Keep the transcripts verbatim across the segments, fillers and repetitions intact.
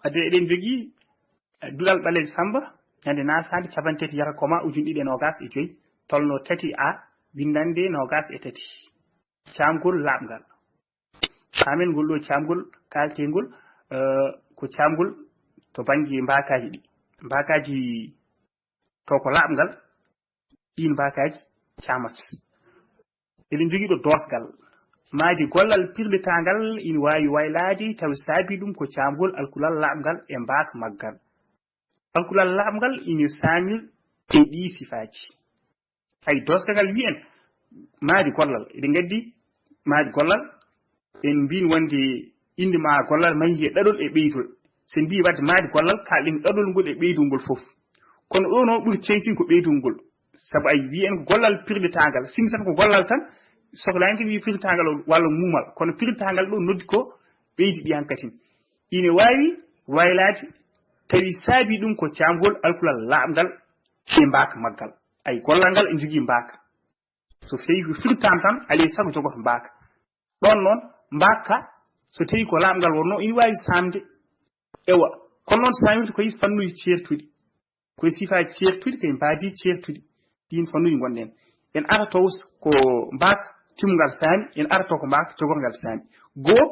Wadde eɗen njogii, eh, duɗal ɓaleejo Samba, ñande nasaande capanɗe tati yata koma ujunɗe ɗiɗi e noogaas e joy, tolno tati A, winndannde noogaas e tati. Caamgol laaɓngal. Amen ngol ɗo caamgol kaaltengol, eh, ko caamgol to bannge mbaakaaji ɗi. Mbaakaaji to ko laaɓngal, ɗiin mbaakaaji caamata. Eɗen njogii ɗo doosgal. Maadi gollal pirlitaangal ina waawi waylaade, tawi saabi ɗum ko caamgol alkulal laaɓngal e mbaaka maggal. Alkulal laaɓngal ina saamir e ɗii sifaaji. Hay doosgal ngal wiyen maadi gollal. Eɗen nganndi maadi gollal, en mbiin wonde innde maa gollal mahi e ɗaɗol e ɓeydol. So en mbii waɗde maadi gollal, kaalɗen ɗaɗol ngol e ɓeydol ngol fof. Kono ɗo noon ɓuri ceetin ko ɓeydol ngol. Sabu ay wiyen ko gollal pirlitaangal. Sinno tan ko gollal tan, sohlaani kadi wiyi pirlitaangal o walla muumal. Kono pirlitaangal ɗo noddi ko ɓeydi ɗi hankatin. Ine waawi waylaade, tawi saabi ɗum ko caamgol alkulal laaɓngal e mbaaka maggal. Ay gollal ngal e jogii mbaaka. So tawi ko firtaama tan, alay sago jogoto mbaaka. Ɗoon noon, mbaaka, so tawi ko laaɓngal wonnoo, ina waawi saamde. Ewa, kono noon saamirta ko e fannuuji ceertuɗi. Ko e sifaaji ceertuɗi, ko e mbaadi ceertuɗi. Ɗiin fannuuji ngonɗen. En ara taw ko mbaaka timmungal saami, en ara taw ko mbaaka jogorgal saami. Goo,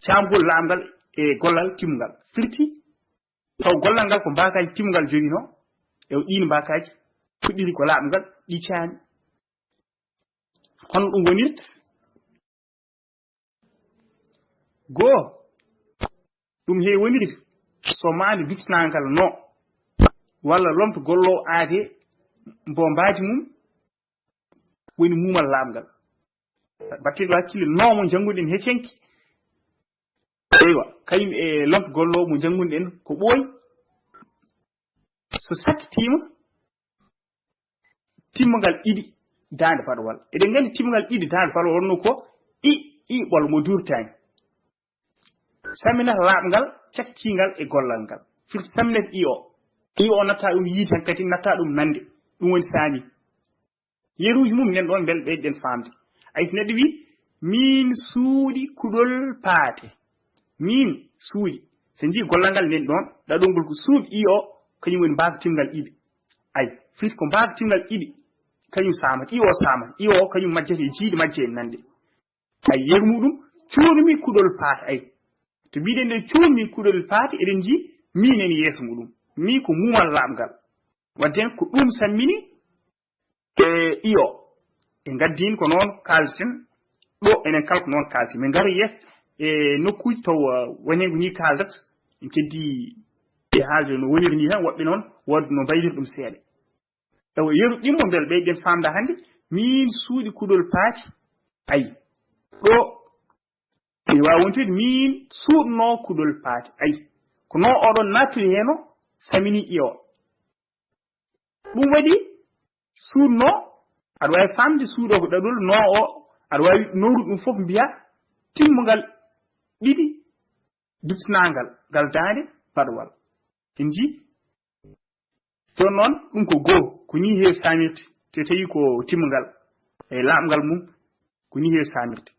caamgol laaɓngal e gollal timmungal. Firti, taw gollal ngal ko mbaakaaji timmungal joginoo, e ɗiin mbaakaaji puɗɗiri ko laaɓngal, ɗi caami. Hono ɗum wonirta? Goo, ɗum he woniri so maande duttinaangal no, walla lomto golloowo aade mbo mbaadi mum woni muumal laaɓngal. Mbaɗten ɗo hakkille no mo njannguɗen he cenki. Eywa, kañum e lomto golloowo mo njannguɗen ko ɓooyi. So sakkitiima, timmungal ɗiɗi daande baɗwal. Eɗen nganndi timmungal ɗiɗi daande baɗwal wonno ko i, i ɓol mo duurtaani. Samminata laaɓngal, cakkitingal e gollal ngal. Firti samminata i o. I o natta ɗum yiite hankadi, natta ɗum nande. Ɗum woni saami. Yeruuji mum nen ɗoon mbele ɓeyden faamde. Ay so neɗɗo wi, miin suuɗi kuɗol paate. Miin suuɗi. So njii gollal ngal nen ɗoon, ɗaɗol ngol ko suuɗi i o, kañum woni mbaaka timmungal ɗiɗi. Ay, firti ko mbaaka timmungal ɗiɗi, kañum saamata, i o saamata, i o kañum majjata e jiiɗi majje en nande. Ay, yeru muɗum, cuurmi kuɗol paate, ay. To mbiɗen nde cuurmi kuɗol paate, eɗen njii, miin en yeeso muɗum. Mii ko muumal laaɓngal. Wadde ko ɗum sammini, e i o. E ngaddiin ko noon kaalten, ɗo enen kala ko noon kaalten. Min ngara yeeso e nokkuuji taw, uh, wonii ko nii kaaldata, en keddii e haalde no woniri nii tan, woɓɓe noon, woodde no mbayliri ɗum seeɗa. Ewa, yeru ɗimmo mbel ɓeyɗen faamda hannde, miin suuɗi kuɗol paati. Ayi, ɗo, mi waawi wontude, miin suuɗnoo kuɗol paati. Ayi, ko noo oɗon nattiri heen o, samini i o. Ɗum waɗi suuɗnoo, aɗa waawi faamde suuɗo ko ɗaɗol, noo o, aɗa waawi nowru ɗum fof mbiya timmungal ɗiɗi, duttinaangal, ngal daande baɗwal. En njii? Jooni noon, ɗum ko goo, ko nii heewi saamirde, so tawii ko timmungal, e laaɓngal mum, ko nii heewi saamirde.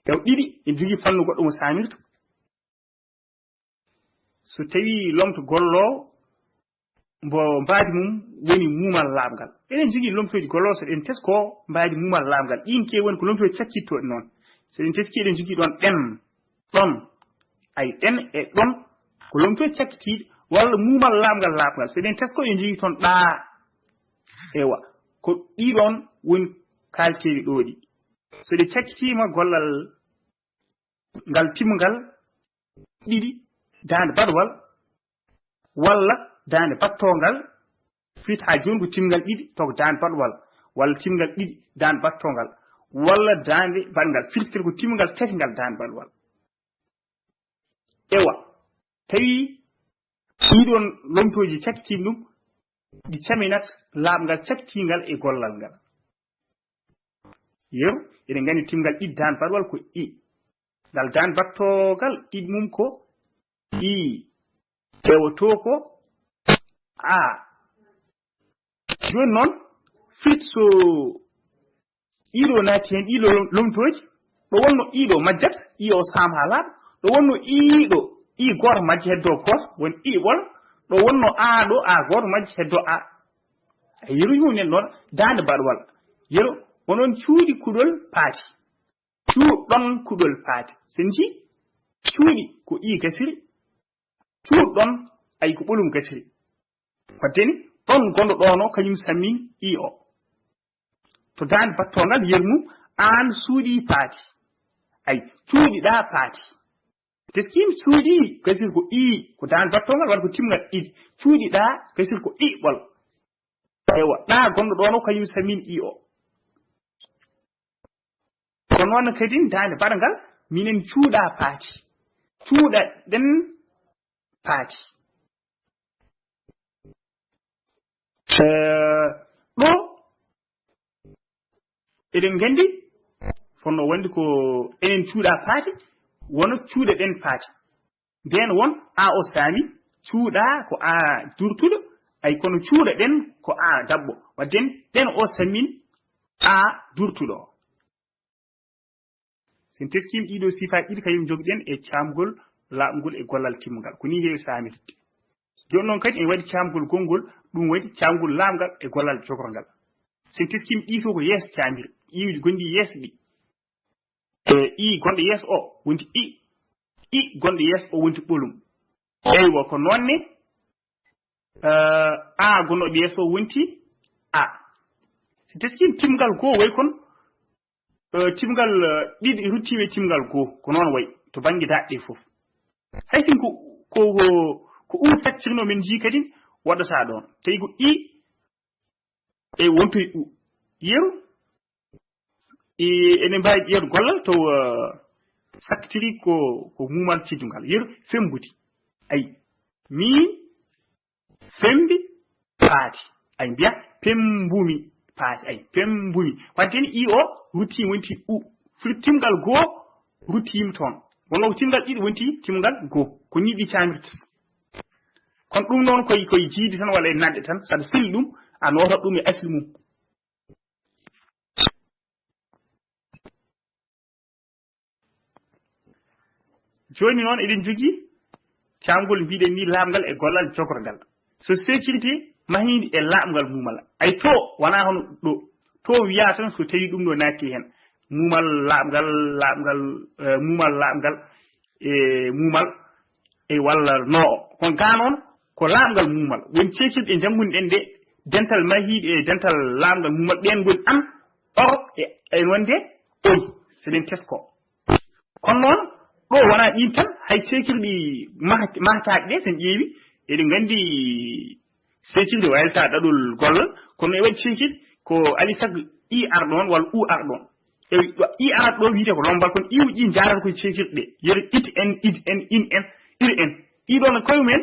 Taw ɗiɗi, en njogii fannu goɗɗo mo saamirta. So tawii lomto golloowo, mbo mbaadi mum woni muumal laaɓngal. Eɗen njogii lomtooji golloowo, so eɗen teskoo mbaadi muumal laaɓngal. Ɗiin ke woni ko lomtooji cakkittooɗi noon. So eɗen teskii, eɗen njogii ɗoon ɗen, ɗon, ay, ɗen e ɗon, ko lomtooji cakkitiiɗi, walla muumal laaɓngal laaɓngal. So eɗen teskoo, eɗen njogii toon ɗaa. Ewa, ko ɗii ɗoon woni kaalteeɗi ɗoo ɗi. So ɗe cakkitiima gollal ngal timmungal ɗiɗi, daande baɗwal, walla daande battoongal, firti haa jooni ko timmungal ɗiɗi, taw ko daande baɗwal, walla timmungal ɗiɗi, daande battoongal, walla daande baɗngal, firti kadi ko timmungal tati ngal daande baɗwal. Ewa, tawi ɗii ɗoon lomtooji cakkitiiɗi ɗum, ɗi caminat laaɓngal cakkitiingal e gollal ngal. Yeru, eɗen nganndi timmungal ɗiɗi daande baɗwal ko i. Ngal daande battoogal ɗiɗi mum ko i. Ewa to ko a. Jooni noon, firti so ɗii ɗoo naati heen, ɗii ɗoo lomtooji, ɗo wonno ɗii ɗoo majjat, i o saam haa laaɓa, ɗo wonno ɗii ɗoo I gooto majji heddoo gooto, woni ɗiɗi ɓolo, ɗo wonnoo A ɗo, A gooto majji heddoo A. A yeru yumum nen ɗon, daande baɗwal. Yeru, onon cuuɗi kuɗol paati. Cuuɗon kuɗol paati. Sen nji, cuuɗi ko I gasiri, cuuɗon ay ko ɓolum gasiri. Waddeni, ɗon gonɗo ɗono, kañum sammin I o. To daande battogal yernu, aan suuɗi paati. Ay, cuuɗiɗa paati. Teskim suuɗi, gasir ko I, ko daande battogal, walla ko timngal ɗiɗi. Cuuɗiɗa, gasir ko I ɓol. Ewa, ɗa gonɗo ɗono, kañum sammin I o. Ko noon kadi daande baɗangal, minen cuuɗa paati. Cuuɗa ɗen paati. Eh, ɗo, eɗen nganndi, fonno wonde ko enen cuuɗa paati, wono cuuɗe ɗen paati. Nden won A o saami, cuuɗa ko A durtuɗo, ay kono cuuɗa ɗen ko A daɓɓo. Wadden ɗen o sammin A durtuɗo. Sen teskiima ɗiɗo sifaaji ɗiɗi kañum njogɗen e caamgol laaɓngol e gollal timmungal. Ko nii heewi saamirde. Jooni noon kadi en waɗi caamgol gonngol, ɗum waɗi caamgol laaɓngal e gollal jogorngal. Sen teskiima ɗii fof ko yeeso caamiri, iwdi gonɗi yeeso ɗi. E I gonɗo yeeso o wonti I, I gonɗo yeeso o wonti ɓolum. Eywa, ko noon ne, eh, A gonɗo yeeso o wonti A. Sen teskiima timmungal goo way kon, eh, timmungal, eh, ɗiɗi ruttiiɓe timmungal goo, ko noon way, to bannge daɗɗe fof. Hay sin ko, ko, ko, ko U sakkirno men njii kadi waɗata ɗoon. Tawi ko I e wontoy U. Yeru, e, ene mbaawi ƴeewde gollal to, eh, sakkitiri ko, ko muumal ciddungal. Yeru, femmbudi. Ay, mi fembi paati. Ay, mbiya, pemmbumi paati. Ay, pemmbumi. Wadde ni, I o rutti wonti U. Firi timgal goo ruttiima toon. Wonno ko timgal ɗiɗi wonti timgal goo. Ko nii ɗi caamirta. Kono ɗum noon koye, koye jiidi tan walla e naɗde tan. Saɗa seli ɗum, a nootat ɗum e asli mum. Jooni noon eɗen njogii caamgol mbiɗen ni laaɓngal e gollal jogorgal. So sécurité mahiindi e laaɓngal muumal. Ay to wonaa hono ɗo. To wiyaa tan so tawii ɗum ɗo naatti heen. Muumal laaɓngal, laaɓngal, eh, muumal laaɓngal, e muumal, e walla no. Kono gaa noon ko laaɓngal muumal. Woni ceekirɗe njanngunoɗen ɗe, dental mahiiɗe e dental laaɓngal muumal, ɗeen ngoni an, or, e, e wonde oy, so ɗen tesko. Kono noon, ɗo wonaa ɗiin tan, hay ceekirɗi mah-, mahtaaɗi ɗe, so en ƴeewi, eɗen nganndi ceekirɗe waylataa ɗaɗol gollal, kono e waɗi ceekirɗe ko alaa e sago I ar ɗoon walla U ar ɗoon. E ɗo I ar ɗo wiyetee ko lombal, kono iwɗi njaarata koye ceekirɗe ɗe. Yeru it en, id en, in en, ir en. Ɗii ɗoon koye mumen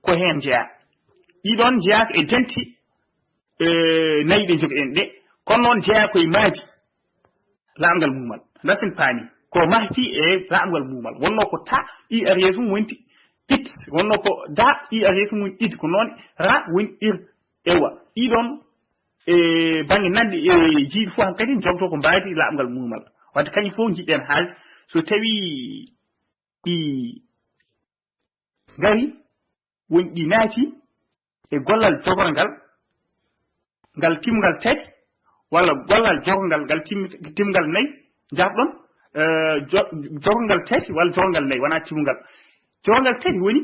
ko heen njeyaa. Ɗii ɗoon njeyaa ko e denti, eh, nayi ɗe njogiɗen ɗe. Kono noon njeyaa koye mahdi laaɓngal muumal. Ndasen paami. Ko mahdi e laaɓngal muumal. Wonno ko ta, I ar yeeso mum wonti it. Wonno ko da, I ar yeeso mum id. Ko noon ra woni ir. Ewa. Ɗii ɗoon, e bannge naɗde e jiiɗi fof hankadi njogto ko mbaadi laaɓngal muumal. Wadde kañum fof njiɗɗen haalde. So tawii ɗi ngari, woni ɗi naati e gollal jogorngal, ngal timngal tati, walla gollal jogorngal, ngal tim-, timngal nayi, njaafɗon, eh, jo-, jogorngal tati walla jogorngal nayi, wonaa timngal. Jogorngal tati woni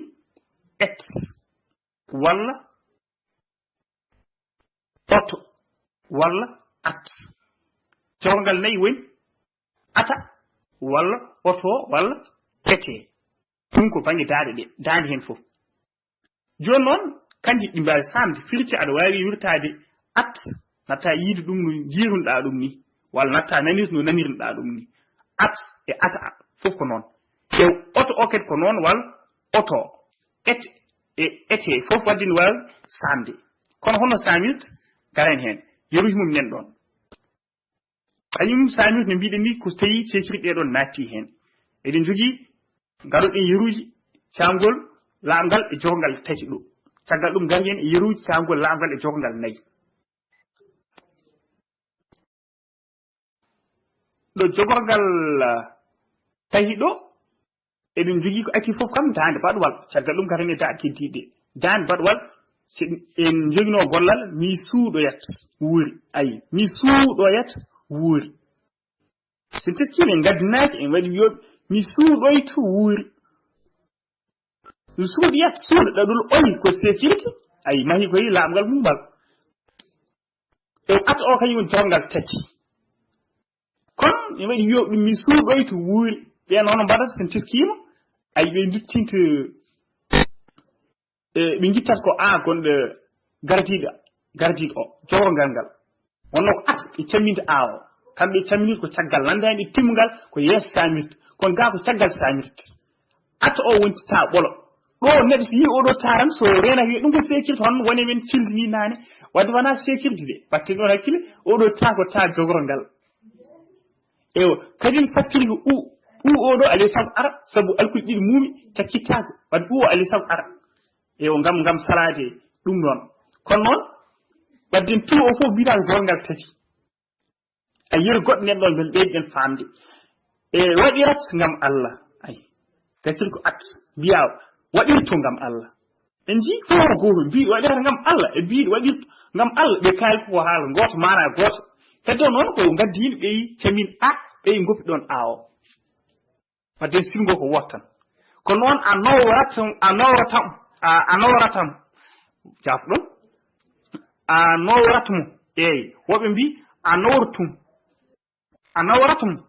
et, walla oto, walla at. Jogorngal nayi woni ata, walla oto, walla ete. Ɗum ko bannge daande ɗe, daande heen fof. Jooni noon, kanji ɗi mbaawi saamde, firti aɗa waawi wirtaade at, natta yiide ɗum no njiirunoɗaa ɗum ni, walla natta nanirde no nanirnoɗaa ɗum ni. At e ata fof ko noon. E oto o kadi ko noon, walla oto, et, e ete fof wadde ne waawi saamde. Kono hono saamirta, garen heen. Yeruuji mum nen ɗoon. Kañum saamirta no mbiɗen ni ko so tawii ceekirɗe ɗee ɗoon naatti heen. Eɗen njogii, ngaroɗen yeruuji caamgol laaɓngal e jogorngal tati ɗo. Caggal ɗum ngari en e yeruuji caamgol laaɓngal e jogorngal nayi. Ɗo jogorngal, ah, tawi ɗo, Eɗen njogii ko acci fof kam daande baɗwal. Caggal ɗum, garen e daɗe keddiiɗe. Daande baɗwal, so en njoginoo gollal, mi suuɗoyat wuuri. Ayi, mi suuɗoyat wuuri. So en teskiima en ngaddinaaki, en waɗi wiyoɓe, mi suuɗoyto wuuri. Mi suuɗoyat, suuɗo ɗaɗol oy ko sécurité. Ayi, mahi ko yi laaɓngal mum ngal. E at o kañum woni jogorngal tati. Kono mi waɗi wiyoɓe ɗum, mi suuɗoyto wuuri. Ɓeen hono mbaɗata so en teskiima? Ayi, ɓe nduttinta, e, ɓe ngittat ko a gonɗo gardiiɗo, gardiiɗo o, jogorngal ngal. Wonno ko at ɓe camminta a o. Kamɓe ɓe camminirta ko caggal lanndaani e timmungal, ko yeeso saamirta. Kono gaa ko caggal saamirta. At o wonti ta ɓolo. Ɗo neɗɗo so yii oɗo taran, so reenaaki wiya ɗum ko sécurité, hono woni men cildini naane. Wadde wonaa sécurité de. Batte ɗon hakkille, oɗo ta ko ta jogorngal. Ewa, kadi sattiri ko u, u oɗo alay sago ara, sabu alkuli ɗiɗi muumi, cakkittaako. Wadde u o alay sago ara. Ewa, ngam, ngam salaade ɗum ɗon. Kono noon, wadde tu o fof mbiyata ko jogorngal tati. A yeru goɗɗo nen ɗon, men ɓeydi ɗen faamde. E waɗirat ngam Allah. Ay, gacir ko at, mbiya waɗirto ngam Allah. En njii fof ko gooto, mbiɗo waɗira ngam Allah, e mbiɗo waɗirto ngam Allah, ɓe kaali ko haala gooto, maana gooto. Heddo noon ko ngaddi yimɓe ɓe yi camin a, ɓe yi ngoppi ɗon a o. Wadde sirgo ko woote tan. Ko noon a nowratam, a nowratam, a, a nowratam. Jafɗo. A nowratmo. Eey, woɓɓe mbi a nowrtum. A nowratmo.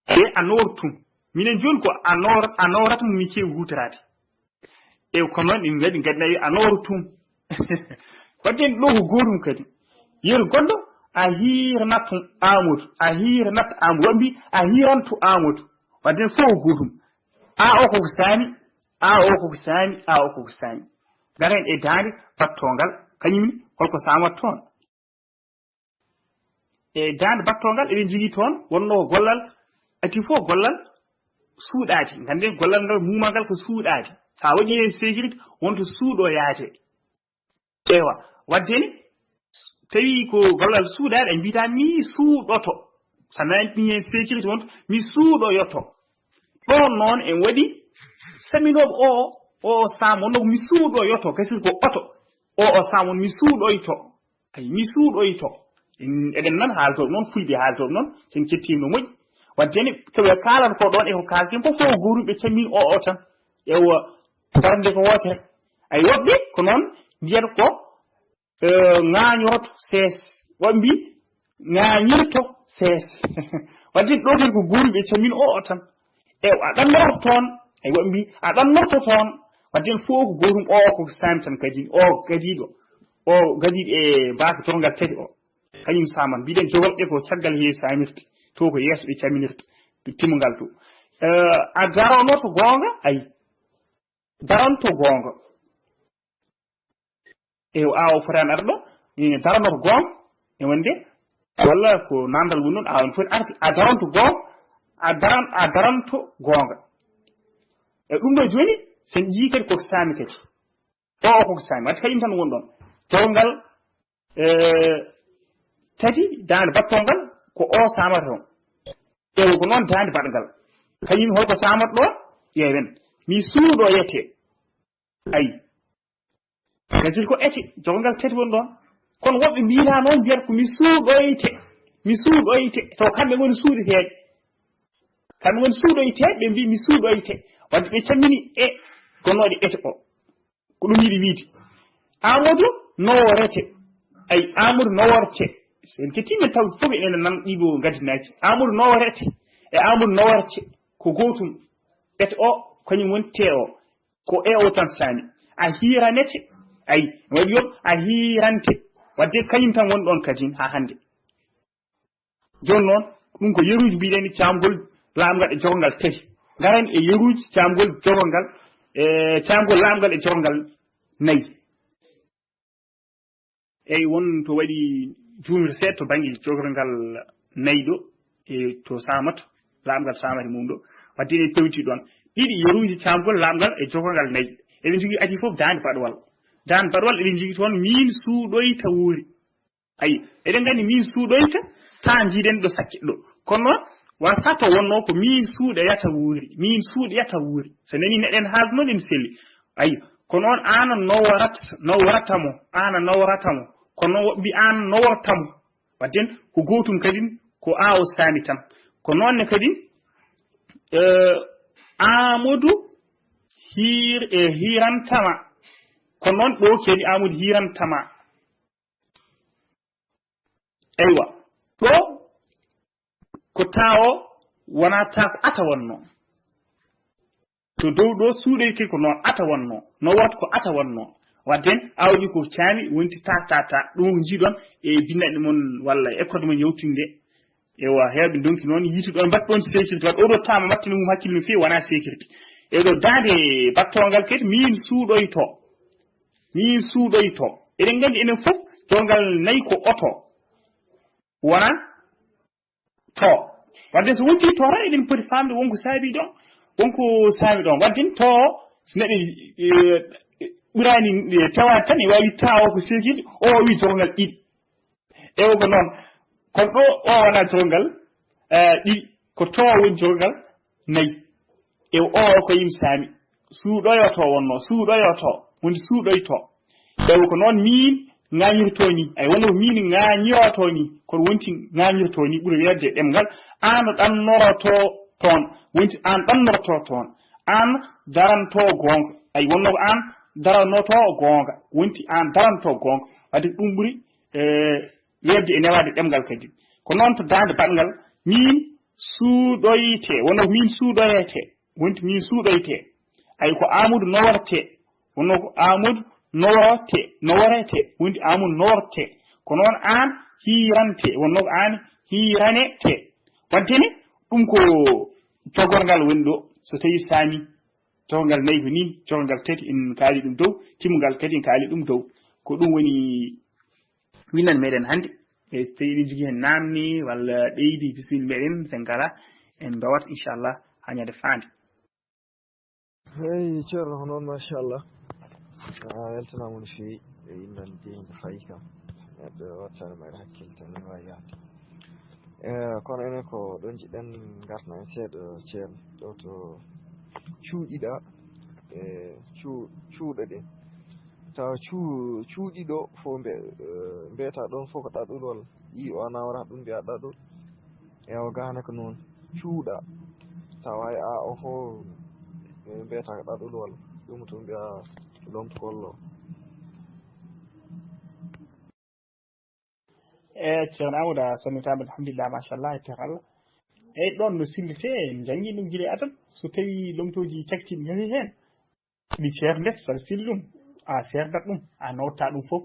E a nowrtum. Minen jooni ko a nowr-, a nowratmo mi keewi huutoraade. E ko noon ɗum waɗi ngaddi nayi a nowrtum. Wadde ɗo ko gootum kadi. Yeru goɗɗo, a hiirnat Amadou, a hiirnat Amadou. Woɓɓe mbi a hiirantu Amadou. Wadde fof ko gootum. A o koko saami, a o koko saami, a o koko saami. Ngaren e daande battoongal, kañum ni, holko saamata toon? E daande battoongal, eɗen njogii toon, wonno ko gollal, ati fof gollal suuɗaade. Ngannden gollal ngal, muumal ngal ko suuɗaade. So a waɗii heen sécurité, wonto suuɗo yaade. Ewa, wadde ne, tawi ko gollal suuɗaade, en mbiyataa mi suuɗoto. So a naatni heen sécurité wonto, mi suuɗoyoto. Ɗoon noon en waɗi saminooɓe o, o, o saam, wonno ko mi suuɗoyoto, kasi ko oto. O, o saam won mi suuɗoyto. Ay, mi suuɗoyto. En, eɗen nan haaltooɓe noon, fulɓe haaltooɓe noon, so en kettiima no moƴƴi. Wadde ne, ko ɓe kaalata ko ɗoon e ko kaalten ko fof gootum ɓe cammin o, o tan. Ewa, darnde ko wootere. Ay, woɓɓe ko noon mbiyata ko, eh, ŋaañorto sees. Woɓɓe mbi ŋaañirto sees. Wadde ɗo kadi ko gootum ɓe cammin o, o tan. E a ɗannorto toon, ay, woɓɓe mbi a ɗannorto toon. Wadde en fof ko gootum o, ko saami tan kadi. O gadiiɗo. O gadiiɗo e baaka torngal tati o. Kañum saaman. Mbiɗen jogorɗe ko caggal he saamirte. To ko yeeso ɓe caminirta. To timmungal to. Eh, a daronoto goonga, ay. Daranto goonga. E o awa fotaani arɗo, ina darano ko goonga, e wonde, walla ko nandal woni noon, awa no foti arde, a daranto goonga, a daran-, a daranto goonga. E ɗum ɗo jooni, sen njii kadi koko saami kadi. O, o koko saami, wadde kañum tan woni ɗon. Jawgal, e, tati, daande battongal, ko o saamata toon. E ko noon daande baɗngal. Kañum holko saamata ɗo? Ƴeewen. Mi suuɗo yete. Ayi. Gasii ko ete, jogorngal tati woni ɗon. Kono woɓɓe mbiyataa noon, mbiyata ko mi suuɗoyte. Mi suuɗoyte. To kamɓe ngoni suuɗeteeɓe. Kamɓe ngoni suuɗoyteeɓe, ɓe mbii mi suuɗoyte. Wadde ɓe cammini e gonnooɗe ete o. Ko ɗum yiɗi wiide. Amadou noworete. Ay, Amadou noworte. So en kettii men taw fof enen nan ɗiɗo ngaddinaaji. Amadou noworete. E Amadou noworte. Ko gootum. Ete o, kañum woni te o. Ko e o tan saami. A hiiranete. Ay, waɗi yoɓ, a hiirante. Wadde kañum tan woni ɗon kadi haa hannde. Jooni noon, ɗum ko yeruuji mbiɗen ni caamgol laamgal e jogorngal tati. Ngaren e yeruuji caamgol jogorngal, e caamgol laamgal e jogorngal nayi. Eyi, won to waɗi juumre seeɗa to bannge jogorngal nayi ɗo, e to Saamata, laamgal Saamata mum ɗo. Wadde eɗen tewti ɗoon. Ɗiɗi yeruuji caamgol laamgal e jogorngal nayi. Eɗen njogii aji fof daande baɗwal. Daande baɗwal eɗen njogii toon miin suuɗoyta wuuri. Ayi, eɗen nganndi min suuɗoyta, taa njiiɗen ɗo sakke ɗo. Kono noon, Wa sato wonno ko min suuɗoyata wuuri, min suuɗoyata wuuri. So nani neɗen haalduno ɗen selli. Ayi, ko noon aan nawarat, nawarata mo, aan nawarata mo. Kono woɓɓe aan nawarta mo. Wadden ko gootum kadin ko aawo saami tan. Ko noon ne kadin, eh, Amadou hiir-, eh, hiirantama. Ko noon ɗo kadi Amadou hiirantama. Eywa, ɗo ko taawo wonaa taa ko ata wonno. To dow ɗo suuɗoyte ko noon ata wonno, no wot ko ata wonno. Wadden awdi ko caami wonti ta, ta, ta. Ɗum jiiɗon e binnaɗe mon walla e code mon yewtinde. Ewa, heewɓe ndonki noon yiituɗon, mbaɗɗon sécurité. Waɗ oɗo taama mbattini mum hakkille no feewi, wonaa sécurité. E ɗo daande battoongal kadi, min suuɗoyto. Min suuɗoyto. Eɗen nganndi enen fof, jolngal nayi ko oto. Wonaa to. Wadde so wonti to tan, eɗen poti faamde wonko saabi ɗon, wonko saabi ɗon. Wadde to, so neɗɗo, eh, ɓuraani, eh, tewaade tan, e waawi tawa ko sécurité, o wi jolngal ɗiɗi. Ewa ko noon. Kono ɗo o wonaa jolngal, eh, ɗiɗi. Ko to woni jolngal nayi. Ewa o ko yim saami. Suuɗoyoto wonno, suuɗoyoto. Woni suuɗoyto. Ewa ko noon min ŋaañirto ni. Ay wonno ko min ŋaañirto ni. Kono wonti ŋaañirto ni ɓuri weerde ɗemngal. Aan ɗannoroto toon. Wonti aan ɗannoroto toon. Aan daranto goonga. Ay wonno ko aan daranoto goonga. Wonti aan daranto goonga. Wadde ɗum ɓuri, eh, weerde e newaade ɗemngal kadi. Ko noon to daande baɗngal, min suuɗoyte, wonno ko min suuɗoyete, wonti min suuɗoyte. Ay ko Amadou noworte, wonno ko Amadou noworte, noworete, wonti Amadou noworte. Ko noon aan hiirante, wonno ko aan hiiranete. Wadde ne, ɗum ko cogorgal woni ɗo, so tawi saami, cogorgal nayi ko ni, cogorgal tati en kaali ɗum dow, timmungal kadi en kaali ɗum dow. Ko ɗum woni winndannde meɗen hannde. E so tawi eɗen jogii heen naamne walla ɓeydi, bisimilla meɗen, sen kala en mbawat, inchallah, haa ñande faande. Eyi, Ceerno, ko noon, machallah. A weltanaama no feewi e winndannde nde fayi kam. Neɗɗo wattaade mayre hakkille tan, ene waawi yahde. E, kono enen ko ɗo njiɗɗen ngarten seeɗa, Ceerno, ɗo to cuuɗiɗa, e, cuu-, cuuɗa ɗen. Tawa cuu-, cuuɗi ɗo fof mbe-, e, mbiyata ɗon fof ko ɗaɗol walla? I o nawora ɗum mbiya ɗaɗol. Ewa, gahane ko noon. Cuuɗa. Tawa e a o fof, e, mbiyata ko ɗaɗol walla? Ɗum to mbiya lomtugol o. E, Ceerno Amadou, a salmitaama, alhamdulillah, machallah, e terral. Eyi, ɗoon no sillitee, en njanngi ɗum gila e adana. So tawii lomtooji cakitiiɗi ngari heen, ɗi ceerndet, saɗa selli ɗum, a seerdat ɗum, a nawta ɗum fof.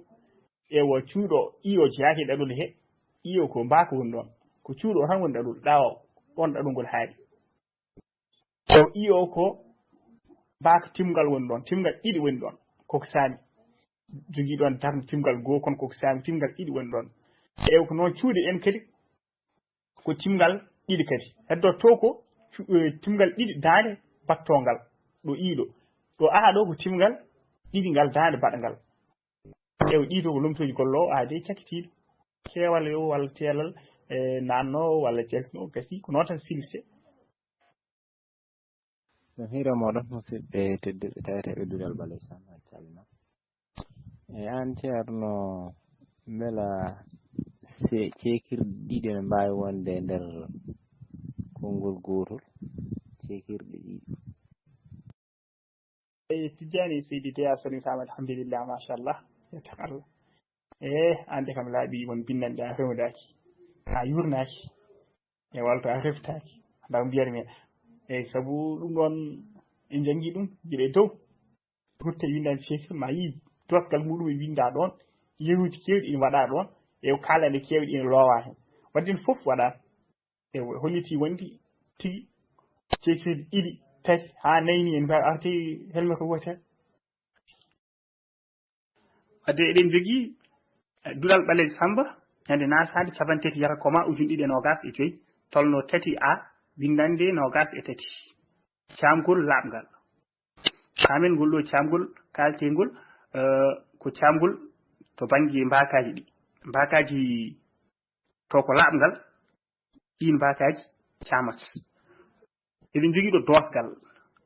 Ewa, cuuɗo, iyo jeyaaki e ɗaɗol he, iyo ko mbaako woni ɗoon. Ko cuuɗo tan woni ɗaɗol, ɗawo, ɗoon ɗaɗol ngol haaɗi. Ewa, iyo ko mbaako timgal woni ɗoon, timgal ɗiɗi woni ɗoon, koko saami. Jogii ɗoon darnde timgal goo, kono koko saami, timgal ɗiɗi woni ɗoon. Ewa, ko noon cuuɗi en kadi, ko timgal ɗiɗi kadi. Heddo to ko cu-, eh, timgal ɗiɗi daande battongal. Ɗo iɗo. Ɗo aha ɗo ko timgal ɗiɗi ngal daande baɗangal. Ewa, ɗi to ko lomtooji golle o, aha de cakkitiiɗo. Keewal yo walla teelal, eh, naanno walla jaltino, gasi, ko noon tan silse. No hiire mooɗon, musidɓe tedduɓe taweteeɓe Duɗal Ɓaleejo Sam, a calminama. E aan, Ceerno, mbela se-, ceekirɗe ɗiɗi ene mbaawi wonde e nder konngol gootol? Ceekirɗe ɗiɗi. Eyi, Tijjaani Seydi de, a salmitaama, alhamdulillah, machallah. Yettaama Allah. E, aan de kam laaɓi won binndanɗe a fewdaaki. A yuurnaaki. E walto a reftaaki. Ndaw mbiyatmi. Eyi, sabu ɗum ɗoon en njanngi ɗum gila e dow. Rutte winndande ceekirɗe ma yii doosgal muɗum e winnda ɗoon. Yeruuji keewɗi ina waɗa ɗoon. E kaalaaɗe keewɗe ina loowa heen. Wadde ɗum fof waɗa. E hollitii wonde tigi ceekirɗe ɗiɗi, tati haa nayi ni en mbaɗa arti helmete wootere. Wadde eɗen njogii, eh, Duɗal Ɓaleejo Sammba, ñande naataande cappanɗe tati yara koma ujunere ɗiɗi e noogaas e joy, tolno tati A, winndannde noogaas e tati. Caamgol laaɓngal. Paamen ngol ɗo caamgol kaalteengol, eh, ko caamgol to bannge mbaakaaji ɗi. Mbaakaaji to ko laaɓngal, ɗiin mbaakaaji, caamat. Eɗen njogii ɗo doosgal.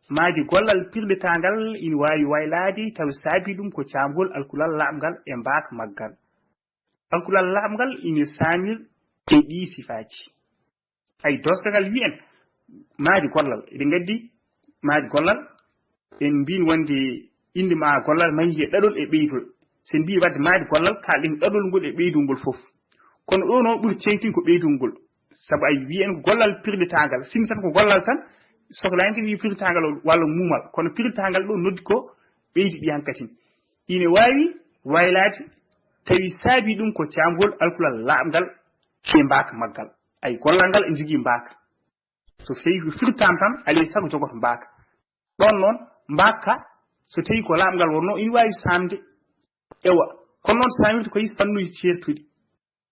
Maadi gollal pirlitaangal ina waawi waylaade tawi saabii ɗum ko caamgol alkulal laaɓngal e mbaaka maggal. Alkulal laaɓngal ina saamir e ɗii sifaaji. Ay, doosgal ngal wiyen maadi gollal. Eɗen ngaddi maadi gollal. En mbiin wonde innde ma gollal mahi e ɗaɗol e ɓeydol. So en mbii waɗde maadi gollal, kaalɗen ɗaɗol ngol e ɓeydol ngol fof. Kono ɗo noon ɓuri teeŋtin ko ɓeydol ngol. Sabu ay wiyen ko gollal pirlitaangal. Sinno tan ko gollal tan, soklaani kadi wi pirlitaangal o walla muumal. Kono pirlitaangal ɗo noddi ko ɓeydi ɗi hankadi. Ine waawi waylaade tawi saabii ɗum ko caamgol alkulal laaɓngal e mbaaka maggal. Ay gollal ngal e jogii mbaaka. So tawi ko firtaama tan, alay sago jogoto mbaaka. Ɗoon noon, mbaaka, so tawi ko laaɓngal wonnoo, ina waawi saamde. Ewa, kono noon saamirta ko e fannuuji ceertuɗi.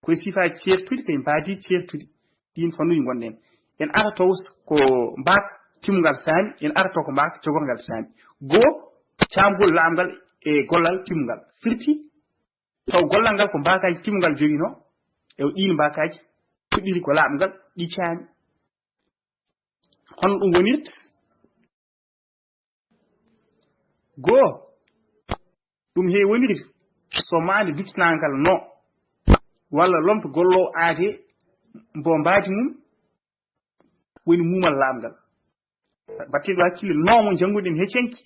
Ko e sifaaji ceertuɗi, ko e mbaadi ceertuɗi. Ɗiin fannuuji ngonɗen. En arata taw s-, ko mbaaka timmungal saami, en arata taw ko mbaaka jogorgal saami. Goo, caamgol laaɓngal e gollal timmungal. Firti, taw gollal ngal ko mbaakaaji timmungal joginoo. Ewa, ɗiin mbaakaaji puɗɗiri ko laaɓngal, ɗi caami. Hono ɗum wonirta? Goo, ɗum heewi wonirde so maande duttinaangal no, walla lomto golloowo aadee mbo mbaadi mum woni muumal laaɓngal. Mbaɗten ɗo hakkille no mo njannguɗen he cenki.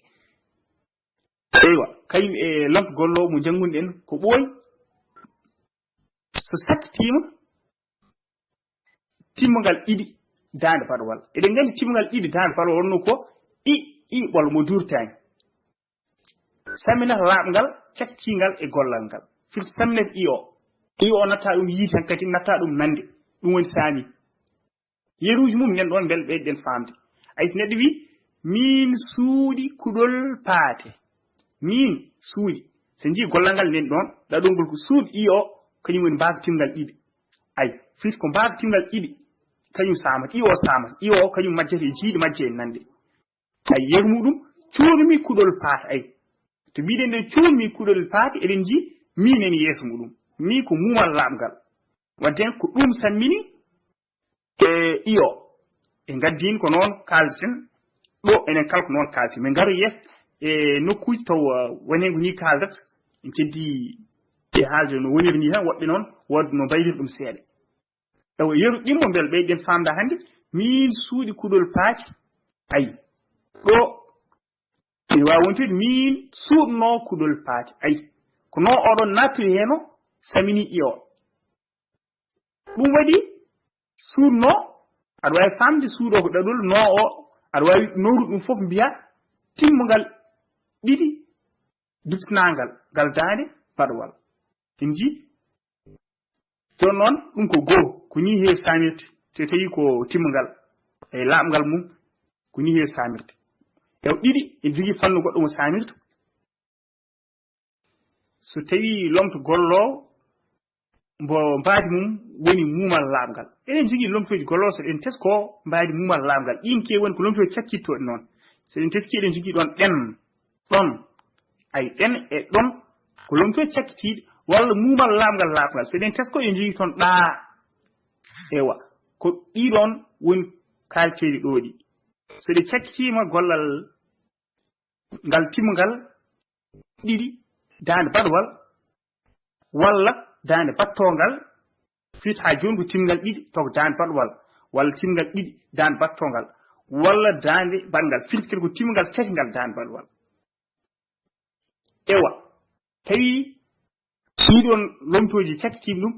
Eywa, kañum e lomto golloowo mo njannguɗen ko ɓooyi. So sakkitiima, timmungal ɗiɗi daande baɗwal. Eɗen nganndi timmungal ɗiɗi daande baɗwal wonno ko i, i ɓol mo duurtaani. Samminata laaɓngal cakkitingal e gollal ngal. Firti samminata i o. I o natta ɗum yiite hankadi, natta ɗum nande. Ɗum woni saami. Yeruuji mum nen ɗoon mbele ɓeyden faamde. Ay so neɗɗo wi, miin suuɗi kuɗol paate. Miin suuɗi. So njii gollal ngal nen ɗoon, ɗaɗol ngol ko suuɗ i o, kañum woni mbaaka timmungal ɗiɗi. Ay, firti ko mbaaka timmungal ɗiɗi, kañum saama, i o saama, i o kañum majjata e jiiɗi majje e nande. Ay, yeru muɗum, cuurmi kuɗol paate, ay. To mbiɗen ɗo cuurmi kuɗol paate, eɗen njii, mi nani yeeso muɗum. Mi ko muumal laaɓngal. Wadde ko ɗum sammini, e iyo. E ngaddin ko noon kaalten, ɗo enen kala ko noon kaalten. Min ngaro yees e nokkuuji taw, uh, woni heen ko ni kaaldat, en keddi e haalde no woniri ni tan, woɓɓe noon, wood no mbayrir ɗum seeɗa. Tawa yeru ɗimmo mbel ɓeyɗen faamda hannde, miin suuɗi kuɗol paati, ay, ɗo ene waawi wontude miin suuɗnoo kuɗol paati, ay, ko no oɗon nattiri heen o, samini iyo. Ɗum waɗi suuɗnoo, aɗa waawi faamde suuɗo ko ɗaɗol, no o, aɗa waawi nowru ɗum fof mbiya timmungal ɗiɗi duttinaangal, ngal daande baɗwal. En njii? Jooni noon, ɗum ko goo, ko nii heewi saamirde, so tawii ko timmungal, e laaɓngal mum, ko nii heewi saamirde. Ewa ɗiɗi, en njogii fannu goɗɗo mo saamirta. So tawii lomto golloowo, mbo mbaadi mum woni muumal laaɓngal. Eɗen njogii lomtooji golloowo, so ɗen teskoo mbaadi muumal laaɓngal. Ɗiin ke woni ko lomtooji cakkittooɗi noon. So ɗen teskii, eɗen njogii ɗoon ɗen, ɗon. Ay, ɗen e ɗon ko lomtooji cakkitiiɗi, walla muumal laaɓngal laaɓngal. So ɗen teskoo, eɗen njogii toon ɗaa. Ewa, ko ɗii ɗoon woni kaalteeɗi ɗoo ɗi. So ɗe cakkitiima gollal ngal timmungal ɗiɗi, daande baɗwal, walla daande battoongal, firti haa jooni ko timmungal ɗiɗi taw ko daande baɗwal, walla timmungal ɗiɗi daande battoongal, walla daande baɗngal, firti kadi ko timmungal tati ngal daande baɗwal. Ewa, tawi ɗii ɗoon lomtooji cakkitiiɗi ɗum,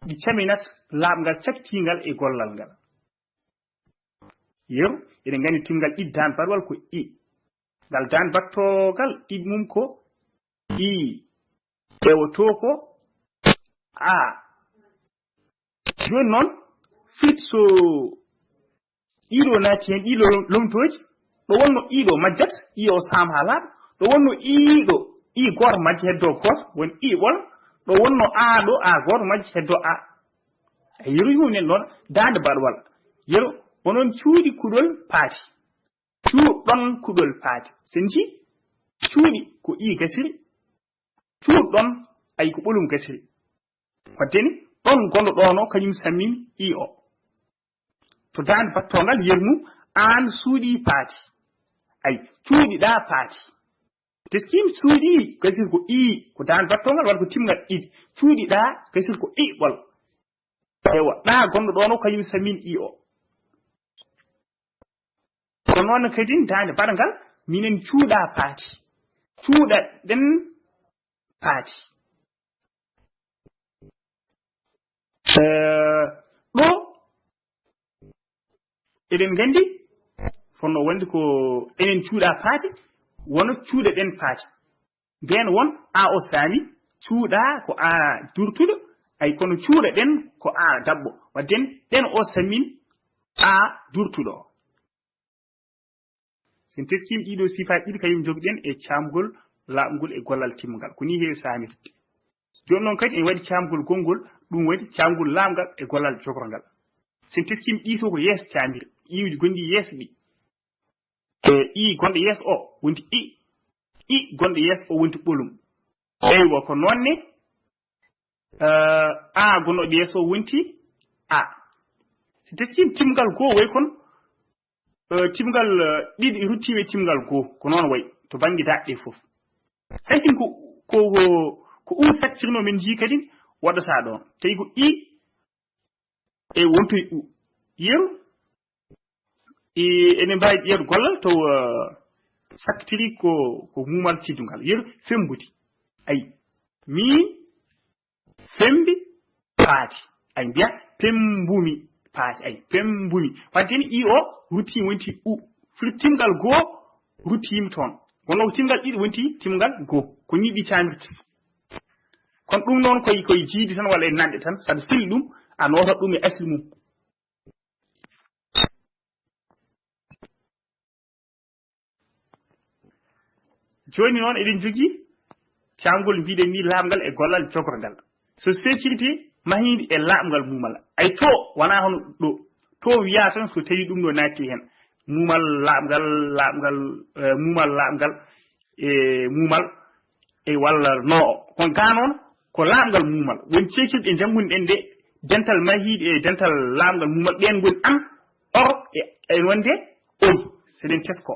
ɗi caminat laaɓngal cakkitiingal e gollal ngal. Yeru, eɗen nganndi timmungal ɗiɗi daande baɗwal ko i. Ngal daande battoogal ɗiɗi mum ko i. Ewa to ko a. Jooni noon, firti so ɗii ɗoo naati heen, ɗii ɗoo lomtooji, ɗo wonno i ɗo majjat, i o saam haa laaɓa, ɗo wonno i ɗo, i gooto majja heddo gooto, woni i ɓol, ɗo wonno a ɗo, a gooto majja heddo a. A yeru yum nen noon, daande baɗwal. Yeru, onon cuuɗi kuɗol paati. Cuuɗon kuɗol paati. So njii, cuuɗi ko i gasiri, cuuɗon ay ko ɓolum gasiri. Wadde ni, ɗon gonɗo ɗoon o, kañum sammini i o. To daande battoongal, yeru mum, aan suuɗii paati. Ay, cuuɗiɗaa paati. Teskim suuɗii, kadi ko ii, ko daande battoongal walla ko timngal iɗi. Cuuɗiɗaa, kadi ko iɓɓol. Ewa, ɗaa gonɗo ɗoon o, kañum samin ii o. Ko noon kadi daande baɗangal, minen cuuɗaa paati. Cuuɗaɗen paati. Eh, ɗo eɗen nganndi, fonno wonde ko enen cuuɗaa paati, wono cuuɗaɗen paati. Ndeen won a o saami, cuuɗaa ko a durtuɗo, ay kono cuuɗaɗen ko a daɓɓo. Wadden ɗen o samin a durtuɗo. Sen teskiima ɗiɗo sifaaji ɗiɗi kañum njogiɗen e caamgol laaɓngol e gollal timmungal. Ko nii heewi saamirde. Jooni noon kadi en waɗi caamgol gonngol, ɗum waɗi caamgol laaɓngal e gollal jogorngal. Sen teskiima ɗii to ko yees caamiri, iwdi gonɗi yees ɗi. E i gonɗo yees o wonti i, i gonɗo yees o wonti ɓolum. Eywa, ko noon ne, eh, a gonɗo yees o wonti a. Si teskiima timmungal goo way kon, eh, timmungal, eh, ɗiɗi ruttiiɓe timmungal goo, ko noon way, to bannge daaɗe ɗe fof. Hay sin ko, ko, ko, ko u sakkirno men njii kadi waɗata ɗoon. Tawi ko i e wonto e u. Yeru, e, ene mbaawi ƴeew gollal to, eh, sakkitiri ko, ko muumal teddungal. Yeru, femmbudi. Ay, mi femmbi paati. Ay, mbiya, pemmbumi paati. Ay, pemmbumi. Wadde ni, i o rutti wonti u. Firi timngal goo rutti yimɓe toon. Kono ko timngal ɗiɗi wonti timngal goo. Ko nii ɗi caamirta. Kono ɗum noon koye, koye jiidi tan walla e nanɗe tan. Saɗa seli ɗum, a nootat ɗum e asli mum. Jooni noon eɗen njogii caamgol mbiɗen ni laaɓngal e gollal jogorngal. So sécurité mahiindi e laaɓngal muumal. Ay to wonaa hono ɗo. To wiyaa tan so tawii ɗum ɗo naatti heen. Muumal laaɓngal, laaɓngal, eh, muumal laaɓngal, e muumal, e walla no o. Kono gaa noon ko laaɓngal muumal. Woni ceekirɗe janngunɗen ɗe, dental mahiiɗe e dental laaɓngal muumal, ɗeen ngoni an, or, e, e wonde oy, so eɗen tesko.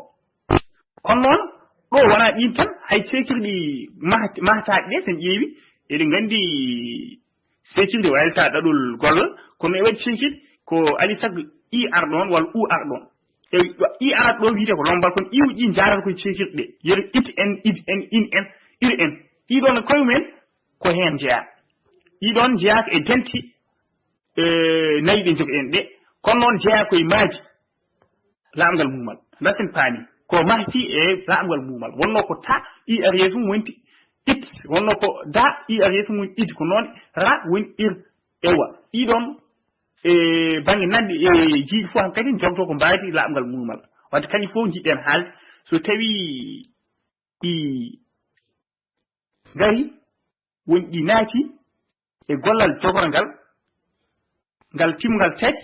Kono noon, ɗo wonaa ɗiin tan, hay ceekirɗi mah-, mahtaaɗi ɗe, so en ƴeewi, eɗen nganndi ceekirɗe wayata ɗaɗol gollal, kono e waɗi ceekirɗe ko alaa e sago i ar ɗoon walla u ar ɗoon. E ɗo i arata ɗo wiyetee ko lombal, kono iwɗi ɗi njaarata koye ceekirɗe ɗe. Yeru it en, id en, in en, ir en. Ɗiɗon koye mumen ko heen njeyaa. Ɗiɗon njeyaa ko e denti, e, nayi ɗe njogiɗen ɗe. Kono noon njeyaa koye maaji laaɓngal muumal. Ndasen paami. Ko mahti e laaɓngal muumal. Wonno ko ta, i ar yeeso mum wonti it. Wonno ko da, i ar yeeso mum id. Ko noon ra woni ir. Ewa. Ɗiɗon, e, bannge nanɗe e jiiɗi fof hankadi jogto ko mbaadi laaɓngal muumal. Wadde kañum fof njiɗɗen haalde. So tawii ɗi ngari, woni ɗi naati e gollal jogorngal, ngal timngal tati,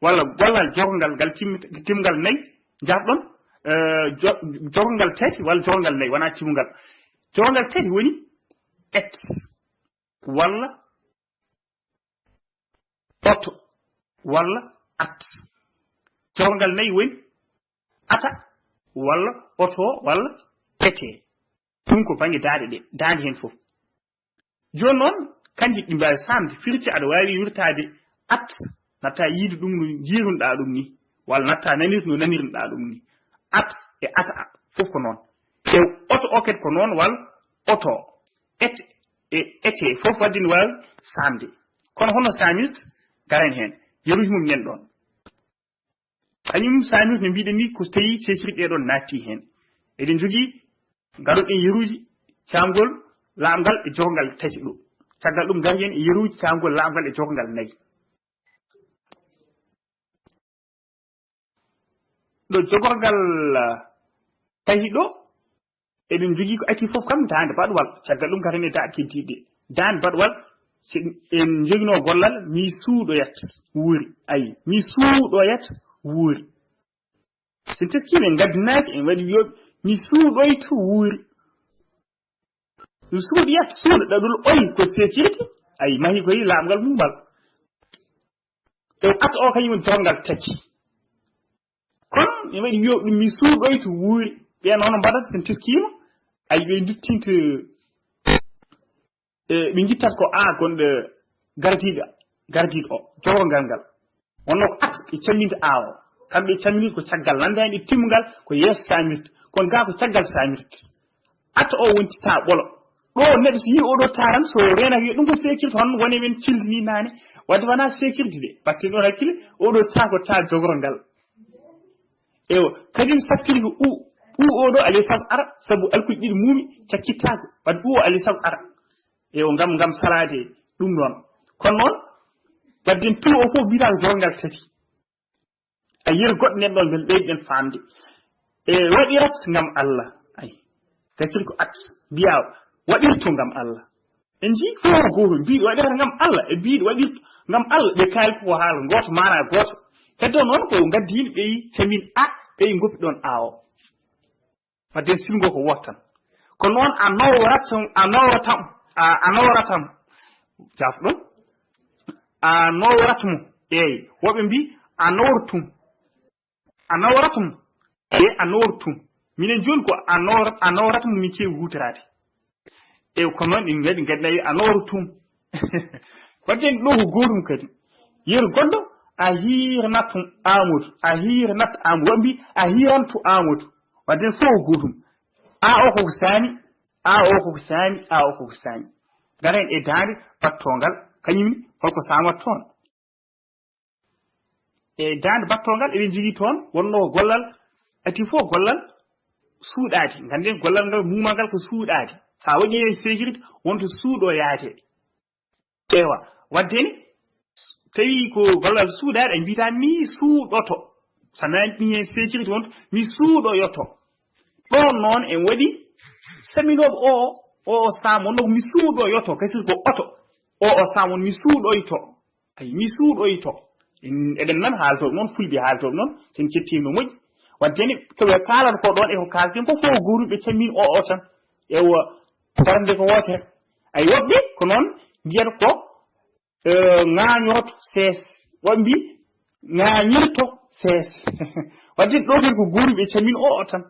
walla gollal jogorngal, ngal tim-, timngal nayi, njaarɗon, eh, jo-, jogorngal tati walla jogorngal nayi, wonaa timngal. Jogorngal tati woni et walla oto walla at. Jogorngal nayi woni ata walla oto walla ete. Ɗum ko bannge daaɗe ɗe, daande heen fof. Jooni noon, kanji ɗi mbaawi saamde, firti aɗa waawi wirtaade at, natta yiide ɗum no njiirunoɗaa ɗum ni, walla natta nanirde no nanirnoɗaa ɗum ni. At e ata fof ko noon. E oto o kadi ko noon, walla oto, et e ete fof wadde ne waawi saamde. Kono hono saamirta, garen heen. Yeruuji mum nen ɗoon. Kañum saamirta no mbiɗen ni ko tawi ceekirɗe ɗee ɗoon naatti heen. Eɗen njogii, ngaroɗen yeruuji caamgol laaɓngal e jogorngal tati ɗo. Caggal ɗum ngariyen e yeruuji caamgol laaɓngal e jogorngal nayi. Ɗo jogorngal, ah, tawi ɗo, eɗen njogii ko acci fof kam daande baɗwal. Caggal ɗum ngaroɗen e daaɗe keddiiɗe. Daande baɗwal, so en njoginoo gollal, mi suuɗoyat wuuri. Ayi, mi suuɗoyat wuuri. So en teskiima en ngaddinaaki, en waɗi yo mi suuɗoytu wuuri. Mi suuɗoyat, suuɗo ɗaɗol oy ko sécurité. Ayi, mahi koye laaɓngal muumal. E at o kañum woni dogal tati. Kono ene waɗi wiyo ɗum mi suuɗoyto wuuri. Ɓe noon mbaɗata sen teskiima, ay ɓe nduttinta, e, ɓe ngittat ko a gonɗo gardiiɗo, gardiiɗo o, jogorgal ngal. Wonno ko at ɓe camminta a o. Kamɓe camminta ko caggal lanndaani e timmungal, ko yeeso saamirta. Kono gaa ko caggal saamirta. At o wonti ta ɓolo. Ɗo neɗɗo so yii oɗo taran, so reenaaki wiya ɗum ko sécurité, hono woni men cildini naane. Wadde wonaa sécurité de. Batten ɗon hakkille, oɗo ta ko ta jogorgal. Ewa, kadi saftiri ko u, u oɗo alay sago ara, sabu alkuli ɗiɗi muumi, cakkittaako. Wadde u o alay sago ara. Ewa, ngam, ngam salaade ɗum ɗon. Kono noon, wadden tu o fof mbiyata ko jogorgal tati. A yiyii goɗɗo nen ɗon, men ɓeyden faamde. E waɗirat ngam Allah. Ay. Tacir ko at. Mbiya waɗirto ngam Allah. En njii fof gooto mbiiɗo waɗirata ngam Allah. E mbiiɗo waɗirto ngam Allah. Ɓe kaali ko haala gooto, maana gooto. Heddo noon ko ngaddiino ɓe camin a, ɓe ngoppi ɗon a o. Wadde silngo ko woote tan. Ko noon a nawratam, a nawratam, a, a nawratam. Jaf ɗum. A nawratmo. Eey, woɓɓe mbi a nawrtum. A nawratmo. E a nawrtum. Minen jooni ko a nawra-, a nawratmo min keewi huutoraade. E ko noon ɗin ngaɗi, ngaɗi nayi a nawrtum. Wadde ɗo ko gootum kadi. Yeru goɗɗo, a hiirnat Amadou, a hiirnat Amadou. Woɓɓe mbi a hiirantu Amadou. Wadde fof ko gootum. A o koko saami, a o koko saami, a o koko saami. Ngaren e daande battongal, kañum ni, holko saamata toon? E daande battongal, eɗen njogii toon, wonno ko gollal, ati fof gollal suuɗaade. Ngannden gollal ngal, muumal ngal ko suuɗaade. So a waɗi heen sécurité, wonto suuɗo yaade. Ewa, wadde ni, tawi ko gollal suuɗaade, a mbiyataa mi suuɗoto. So a naatni heen sécurité wonto mi suuɗoyoto. Ɗoon noon en waɗi saminooɓe o, o, o saam wonno ko mi suuɗoyoto, kasir ko oto. O, o saam won mi suuɗoyto. Ay, mi suuɗoyto. En, eɗen nan haaltooɓe noon, fulɓe haaltooɓe noon, sen kettiima no moƴƴi. Wadde ni, ko ɓe kaalata ko ɗoon e ko kaalten ko fof gootum ɓe cammin o, o tan. Ewa, darnde ko wootere. Ay, woɓɓe ko noon mbiyata ko, eh, ŋaañooto sees. Woɓɓe mbi ŋaañirto sees. Wadde ɗo kadi ko gootum ɓe cammin o, o tan.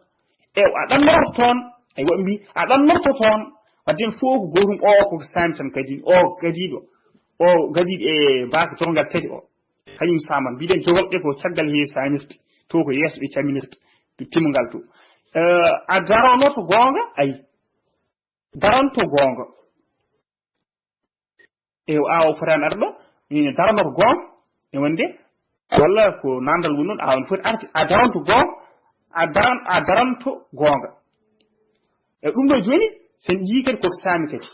E a ɗannorto toon, ay woɓɓe mbi a ɗannorto toon. Wadde fof ko gootum o, ko saami tan kadi. O gadiiɗo. O gadiiɗo e baaka jogorgal tati o. Kañum saaman. Mbiɗen jogorɗe ko caggal he saamirte. To ko yeeso ɓe camminirta. To timmungal to. Eh, a daronoto goonga, ay. Daranto goonga. E a o fotaani arɗo, ina daranto goonga, e wonde, walla ko nandal woni noon, a on foti arde, a daranto goonga, a daran-, a daranto goonga. E ɗum ɗo jooni, sen njii kadi ko saami kadi.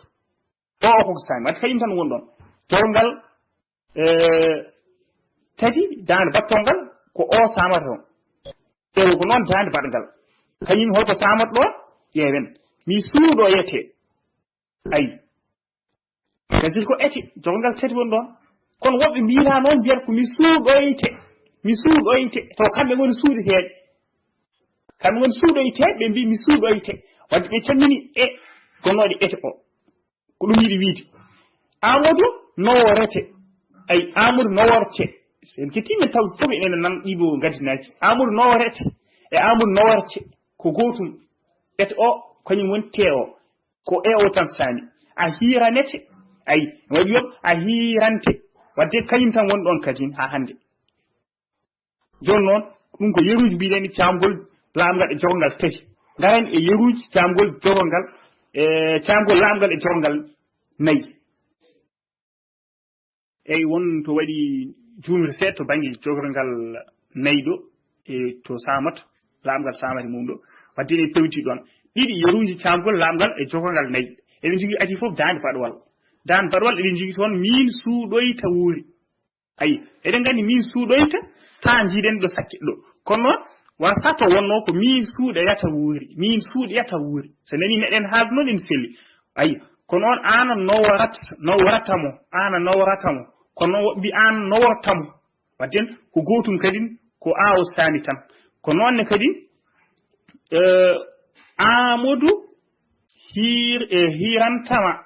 O, o ko saami, wadde kañum tan woni ɗon. Jogorgal, eh, tati, daande battongal, ko o saamata toon. Ewa, ko noon daande baɗngal. Kañum holko saamata ɗo? Ƴeewen. Mi suuɗoyete. Ayi. Kasir ko ete, jogorgal tati woni ɗon. Kono woɓɓe mbiyata noon, mbiyata ko mi suuɗoyte. Mi suuɗoyte. To kamɓe ngoni suuɗeteeɓe. Kamɓe ngoni suuɗoyteeɓe, ɓe mbi mi suuɗoyte. Wadde ɓe cammini e gonnooɗe ete o. Ko ɗum yiɗi wiide. Amadou naworete. Ay, Amadou naworte. So en kettii men taw fof enen nan ɗiɗo ngaddinaaji. Amadou naworete. E Amadou naworte. Ko gootum. Ete o, kañum woni te o. Ko e o tan saami. A hiiranete. Ay, waɗi yoɓ, a hiirante. Wadde kañum tan woni ɗon kadi haa hannde. Jooni noon, ɗum ko yeruuji mbiɗen caamgol laamgal e jogorgal tati. Ngaren e yeruuji caamgol jogorgal, e caamgol laamgal e jogorgal nayi. Eyi, won to waɗi juumre seeɗa to bannge jogorgal nayi ɗo, e to saamata, laamgal saamata mum ɗo. Wadde eɗen pewti ɗon. Ɗiɗi yeruuji caamgol laamgal e jogorgal nayi. Eɗen njogii ati fof daande baɗwal. Daande baɗwal eɗen njogii toon miin suuɗoyta wuuri. Ayi, eɗen nganndi min suuɗoyta, taa njiiɗen ɗo sakke ɗo. Kono noon, wasa to wonno ko min suuɗoyata wuuri, min suuɗoyata wuuri. So nani meɗen haalde noon ene selli. Ayi, ko noon aan a nawarat-, nawarata mo, aan a nawarata mo. Kono noon woɓɓe mbi aan nawarta mo. Wadden ko gootum kadi ko a o saami tan. Ko noon ne kadi, eh, Amadou hiir-, eh, hiirantama.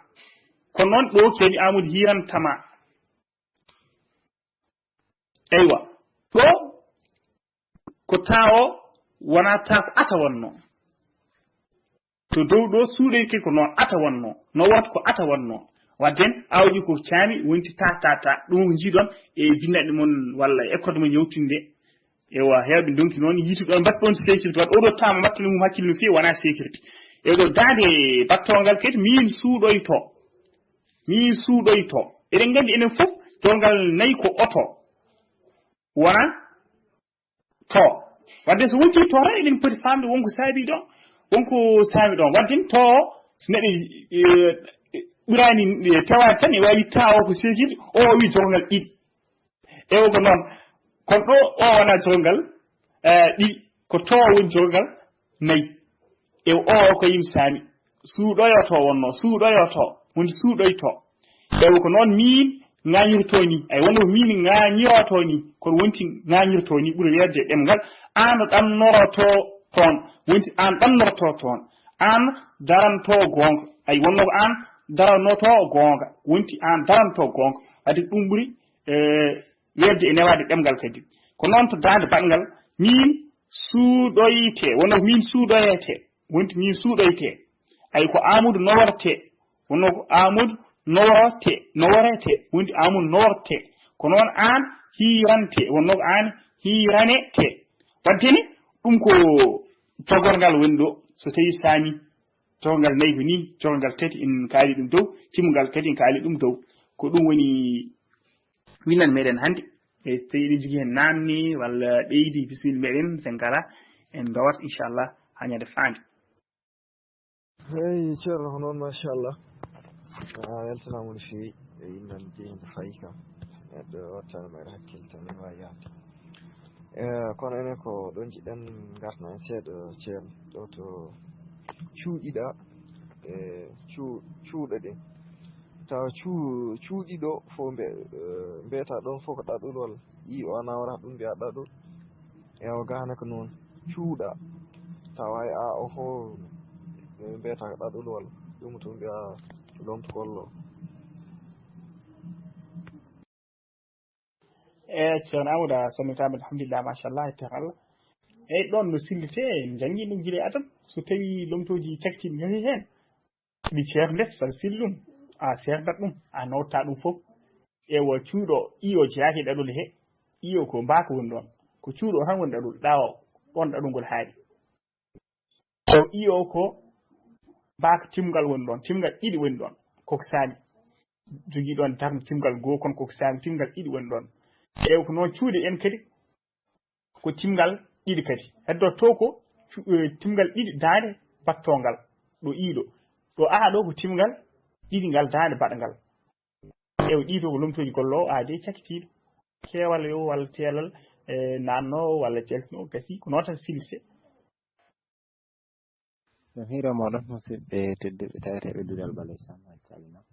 Ko noon ɗo kadi Amadou hiirantama. Eywa, ɗo ko ta o wonaa ta ko ata wonno. To dow ɗo suuɗoyke ko noon ata wonno, no wata ko ata wonno. Wadden awdi ko caami wonti ta, ta, ta. Ɗum ko njiiɗon e binnaɗe mon walla e code mon yewtinde. Ewa, heewɓe ndonki noon yiitude ɗon, mbaɗ ɗon sécurité, waɗ oɗo taama mbaɗtani mum hakkille no feewi, wonaa sécurité. E ɗo daande battoongal kadi, miin suuɗoyto. Miin suuɗoyto. Eɗen nganndi enen fof, toongal nayi ko oto. Wonaa to. Wadde so wonti to tan, eɗen poti faamde wonko saabi ɗon, wonko saabi ɗon. Wadde to, so neɗɗo, eh, ɓuraani, eh, tewaade tan, e waawi tawa ko sécurité, o wi jogal ɗiɗi. E o ko noon. Kono ɗo o wonaa jogal, eh, ɗiɗi. Ko to woni jogal nayi. E o ko yim saami. Suuɗoyoto wonno, suuɗoyoto. Woni suuɗoyto. E ko noon miin ŋaañirto ni. Ay wonno miin ŋaañirto ni. Kono wonti ŋaañirto ni ɓuri weerde ɗemngal. Aan ɗannoroto toon. Wonti aan ɗannoroto toon. Aan daranto goonga. Ay wonno ko aan daranoto goonga. Wonti aan daranto goonga. Adi ɗum ɓuri, eh, weerde e newaade ɗemngal kadi. Ko noon to daande baɗngal, miin suuɗoyte, wonno ko miin suuɗoyete, wonti miin suuɗoyte. Ay ko Aamadu noworte, wonno ko Aamadu noworte, noworete, wonti Aamadu noworte. Ko noon aan hiirante, wonno ko aan hiiranete. Wadde ni, ɗum ko cogorgal woni ɗo, so tawii saami, cogorgal nayi ko ni, cogorgal tati en kaali ɗum dow, timmungal kadi en kaali ɗum dow. Ko ɗum woni winndannde meɗen hannde. E so tawii eɗen njogii heen naamne walla ɓeydi, bisimilla meɗen, sen kala en ndowat, inchallah, haa ñande faande. Eyi, Ceerno, ko noon, machallah. A weltanaama no feewi e winndannde nde fayi kam. Neɗɗo wattaano mayre hakkille tan, ene waawi yahde. Eh, kono enen ko ɗo njiɗɗen ngartana en seeɗa, Ceerno, ɗo to cuuɗiɗa, e cuu-, cuuɗa ɗen. Tawa cuu-, cuuɗiɗo fof mbe-, eh, mbiyata ɗon fof ko ɗaɗol walla? I o ana wara ɗum mbiya ɗaɗol. Ewa, gahana ko noon. Cuuɗa. Tawa e a o fof, eh, mbiyata ko ɗaɗol walla? Ɗum to mbiya lomtugol o. E Ceerno Amadou, a salmitaama, alhamdulillah, machallah, e terral. Eyi, ɗoon no sillitee, en njanngi ɗum gila e adab. So tawii lomtooji cakitiiɗi ngari heen, ɗi ceerde, saɗa sillum, a seerdat ɗum, a nawta ɗum fof. Ewa, cuuɗo, iyo jeyaaki e ɗaɗol he. Iyo ko mbaaka woni ɗoon. Ko cuuɗo tan woni ɗaɗol, ɗaawo, ɗoon ɗaɗol ngol haaɗi. Taw iyo ko mbaaka timgal woni ɗoon, timgal ɗiɗi woni ɗoon, koko saami. Jogii ɗoon darnde timgal goo, kono koko saami, timgal ɗiɗi woni ɗoon. Ewa, ko noon cuuɗe en kadi, ko timgal ɗiɗi kadi. Heddotoo ko cu-, eh, timgal ɗiɗi daande battoongal, ɗo iiɗo. Ɗo aa ɗo ko timgal ɗiɗi ngal daande baɗngal. Ewa, ɗii to ko lomtooji golloowo aade cakitiiɗo. Keewal yo walla teelal, eh, naatnoo walla jaltinoo, gasi ko noon tan silse. No hiiro mooɗon, musidɓe tedduɓe, taweteeɓe duɗal ɓaleej Sam, a calminama.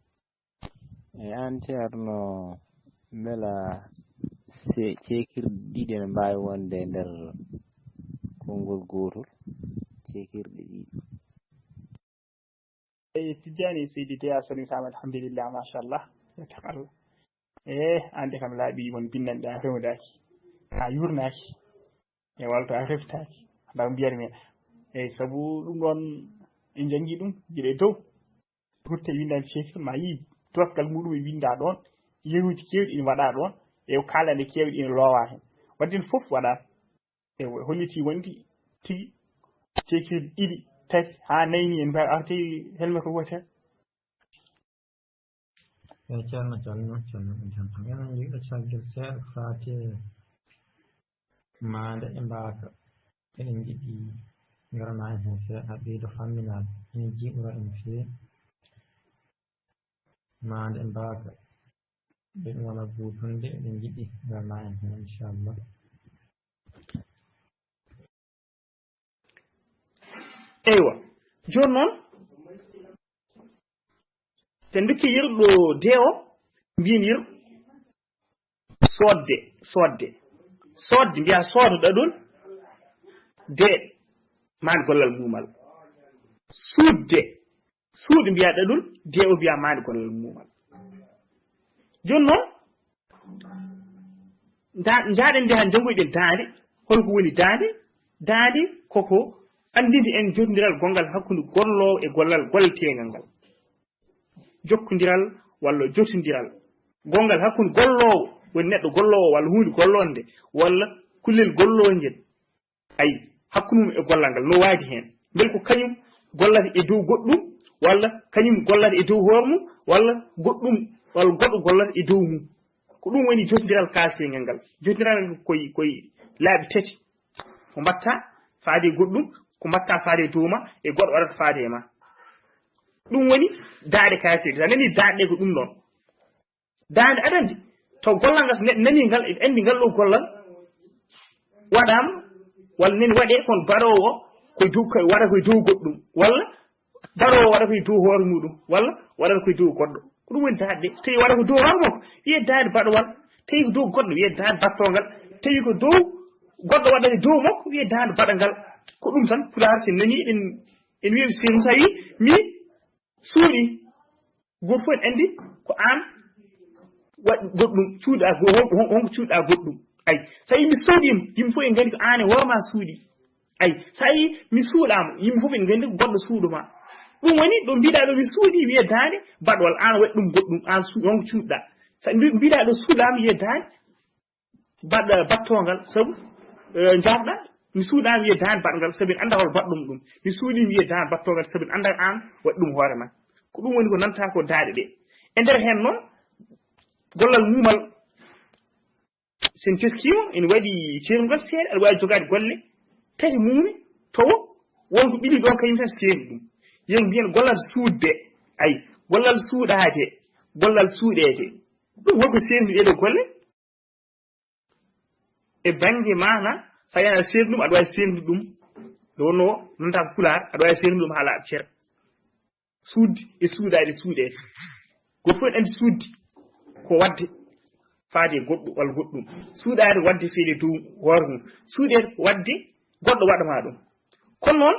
E aan, Ceerno, mbela se-, ceekirɗe ɗiɗi ene mbaawi wonde e nder konngol gootol? Ceekirɗe ɗiɗi. Eyi, Tijjaani Seydi Dee, a salmitaama, alhamdulillah, machallah. Yettaama Allah. E, aan de kam laaɓi won binndanɗe a fewndaaki. A yuurnaaki. E walto a reftaaki. Ndaw mbiyat mi. Eyi, sabu ɗum ɗoon en njanngi ɗum gila e dow. Rutte winndande ceekirɗe ma yii doosgal muɗum e winnda ɗoon. Yeruuji keewɗi ina waɗa ɗoon. E kaalɗe keewɗi ina loowa heen. Waɗde fof waɗa. E hollitii wonde tigi ceekirɗe ɗiɗi, tati, haa nayi ni en mbaawi arde helme ko wootere. Eyi, Ceerno, calminama, calminama, en tan. Enen njiɗɗo caggal seeɗa faati e maande e mbaaka. Eɗen njiɗi ngarana en heen seeɗa, ɓeydo famminaade. Ene jiiɓora en feewi. Maande e mbaaka. Ɓe ɗum wona guutunde, eɗen njiɗi ngarana en heen, inchallah. Eywa. Jooni noon, te ndokki yerɗo dee o, mbiyen yerɗo soodde, soodde. Soodde, mbiya soodo ɗaɗol, dee, maani gollal muumal. Suudde, suuɗe mbiya ɗaɗol, dee o mbiya maani gollal muumal. Jooni noon, Nda-, njaaɗen nde haa njanngoyɗen daande. Holko woni daande? Daande koko anndinde en jotondiral gonngal hakkunde golloowo e gollal golleteengal ngal. Jokkondiral walla jotondiral gonngal hakkunde golloowo, woni neɗɗo golloowo walla huunde golloonde, walla kullel golloongel. Ayi, hakkunde mum e gollal ngal, no waadi heen. Mbele ko kañum gollata e dow goɗɗum, walla kañum gollata e dow hoore mum, walla goɗɗum, walla goɗɗo gollata e dow mum. Ko ɗum woni jotondiral kaalteengel ngal. Jotondiral ngal koye, koye laabi tati. Ko mbaɗta faade e goɗɗum, ko mbaɗta faade e dow ma, e goɗɗo waɗata faade e ma. Ɗum woni daande kaalteengel. Sa nani daande ko ɗum ɗon. Daande aɗa anndi, taw gollal ngal, so neɗɗo nani ngal, ene anndi ngal ɗo gollal waɗaama, walla nani waɗee, kono baɗoowo o, koye dow, koye waɗa koye dow goɗɗum, walla baɗoowo waɗa koye dow hoore muɗum, walla waɗata koye dow goɗɗo. Ko ɗum woni daande. So tawi waɗa ko dow hoore makko, wiyee daande baɗowal. Tawi ko dow goɗɗo, wiyee daande battoongal. Tawi ko dow goɗɗo waɗata e dow makko, wiyee daande baɗangal. Ko ɗum tan, Pulaar, so nani, en, en wiya, si Musa wi, mi suuɗi. Gooto fof ene anndi ko aan waɗi goɗɗum, cuuɗa go-, hon-, hon-, honko cuuɗa goɗɗum. Ayi, so tawi mi suuɗiima, yimɓe fof ene nganndi ko aan e hoore ma suuɗi. Ayi, so tawi mi suuɗaama, yimɓe fof ene nganndi ko goɗɗo suuɗo ma. Ɗum woni ɗo mbiɗa ɗo mi suuɗi, wiyee daande baɗowal, aan waɗi ɗum goɗɗum, aan su-, honko cuuɗɗa. So mbi-, mbiɗa ɗo suuɗaama, wiyee daande baɗ-, battoongal, sabu, eh, njaafɗa, mi suuɗaama wiyee daande baɗngal, sabu en anndaa hol baɗɗum ɗum. Mi suuɗiima wiyee daande battoongal, sabu en anndaa aan waɗi ɗum hoore ma. Ko ɗum woni ko nanta ko daande ɗe. E nder heen noon, gollal muumal, so en teskiima, ene waɗi ceerngal seeɗa, aɗa waawi jogaade golle tati muumi, tawo won ko ɓili ɗoon kañum tan seerni ɗum. Yen mbiyen gollal suuɗde, ayi, gollal suuɗaade, gollal suuɗeede. Ɗum woni ko seerni ɗee ɗoo golle. E bannge maana, so a yiyii aɗa seerni ɗum, aɗa waawi seerni ɗum, nde wonnoo nanta ko Pulaar, aɗa waawi seerni ɗum haa laaɓa cer. Suuɗde e suuɗaade, suuɗeede. Gooto fof ene anndi suuɗde ko waɗde faade e goɗɗo walla goɗɗum. Suuɗaade waɗde feede dow hoore mum. Suuɗeede ko waɗde goɗɗo waɗa ma ɗum. Kono noon,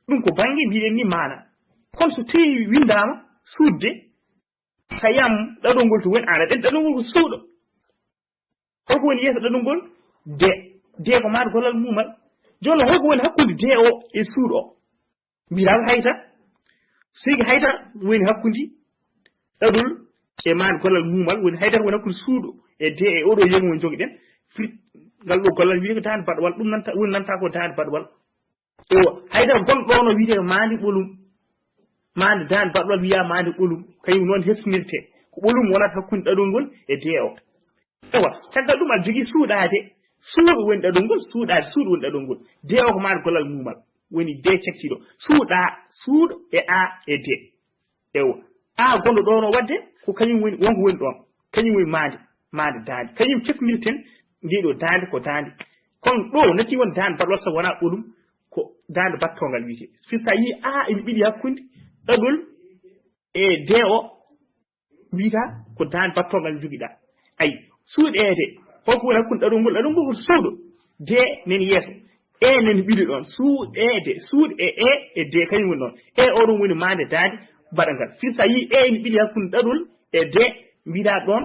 ɗum ko bannge mbiɗen ni maana. Kono so tawii winndaama suuɗde, so a yiyii ɗaɗol ngol to woni, aan aɗa anndi ɗaɗol ngol ko suuɗo. Holko woni yeeso ɗaɗol ngol? De. De ko maande gollal muumal. Jooni noon, holko woni hakkunde de o e suuɗo o? Mbiɗa ko hayta. Seydi, hayta woni hakkunde ɗaɗol e maande gollal muumal, woni hayta woni hakkunde suuɗo e de e oɗo yeru mo jogiɗen. Fir-, ngal ɗo gollal wiyee ko daande baɗowal, ɗum nanta, woni nanta ko daande baɗowal. Ewa, haydara gonɗo ɗo no wiyetee maande ɓolum. Maande daande baɗowal wiyaa maande ɓolum. Kañum noon heftinirtee. Ko ɓolum wonata hakkunde ɗaɗol ngol e de o. Ewa, caggal ɗum aɗa jogii suuɗaade. Suuɗo woni ɗaɗol ngol, suuɗaade, suuɗo woni ɗaɗol ngol. De o ko maande gollal muumal. Woni de cagtiiɗo. Suuɗa, suuɗo e a e de. Ewa. A gonɗo ɗo no waɗde, ko kañum woni, wonko woni ɗon. Kañum woni maande, maande daande. Kañum cefndirten nde ɗo daande ko daande. Kono ɗo natti won daande baɗowal sabu wonaa ɓolum, ko daande battoongal wiyetee. Fii so a yii a ene ɓili hakkunde ɗaɗol e de o, wiyata ko daande battoongal njogiɗaa. Ayi, suuɗeede, holko woni hakkunde ɗaɗol ngol? Ɗaɗol ngol ko suuɗo. De nani yeeso. E nani ɓili ɗon. Suuɗeede. Suuɗ e e e de kañum woni ɗon. E o ɗum woni maande daande baɗangal. Fii so a yii e ene ɓili hakkunde ɗaɗol e de, mbiɗa ɗon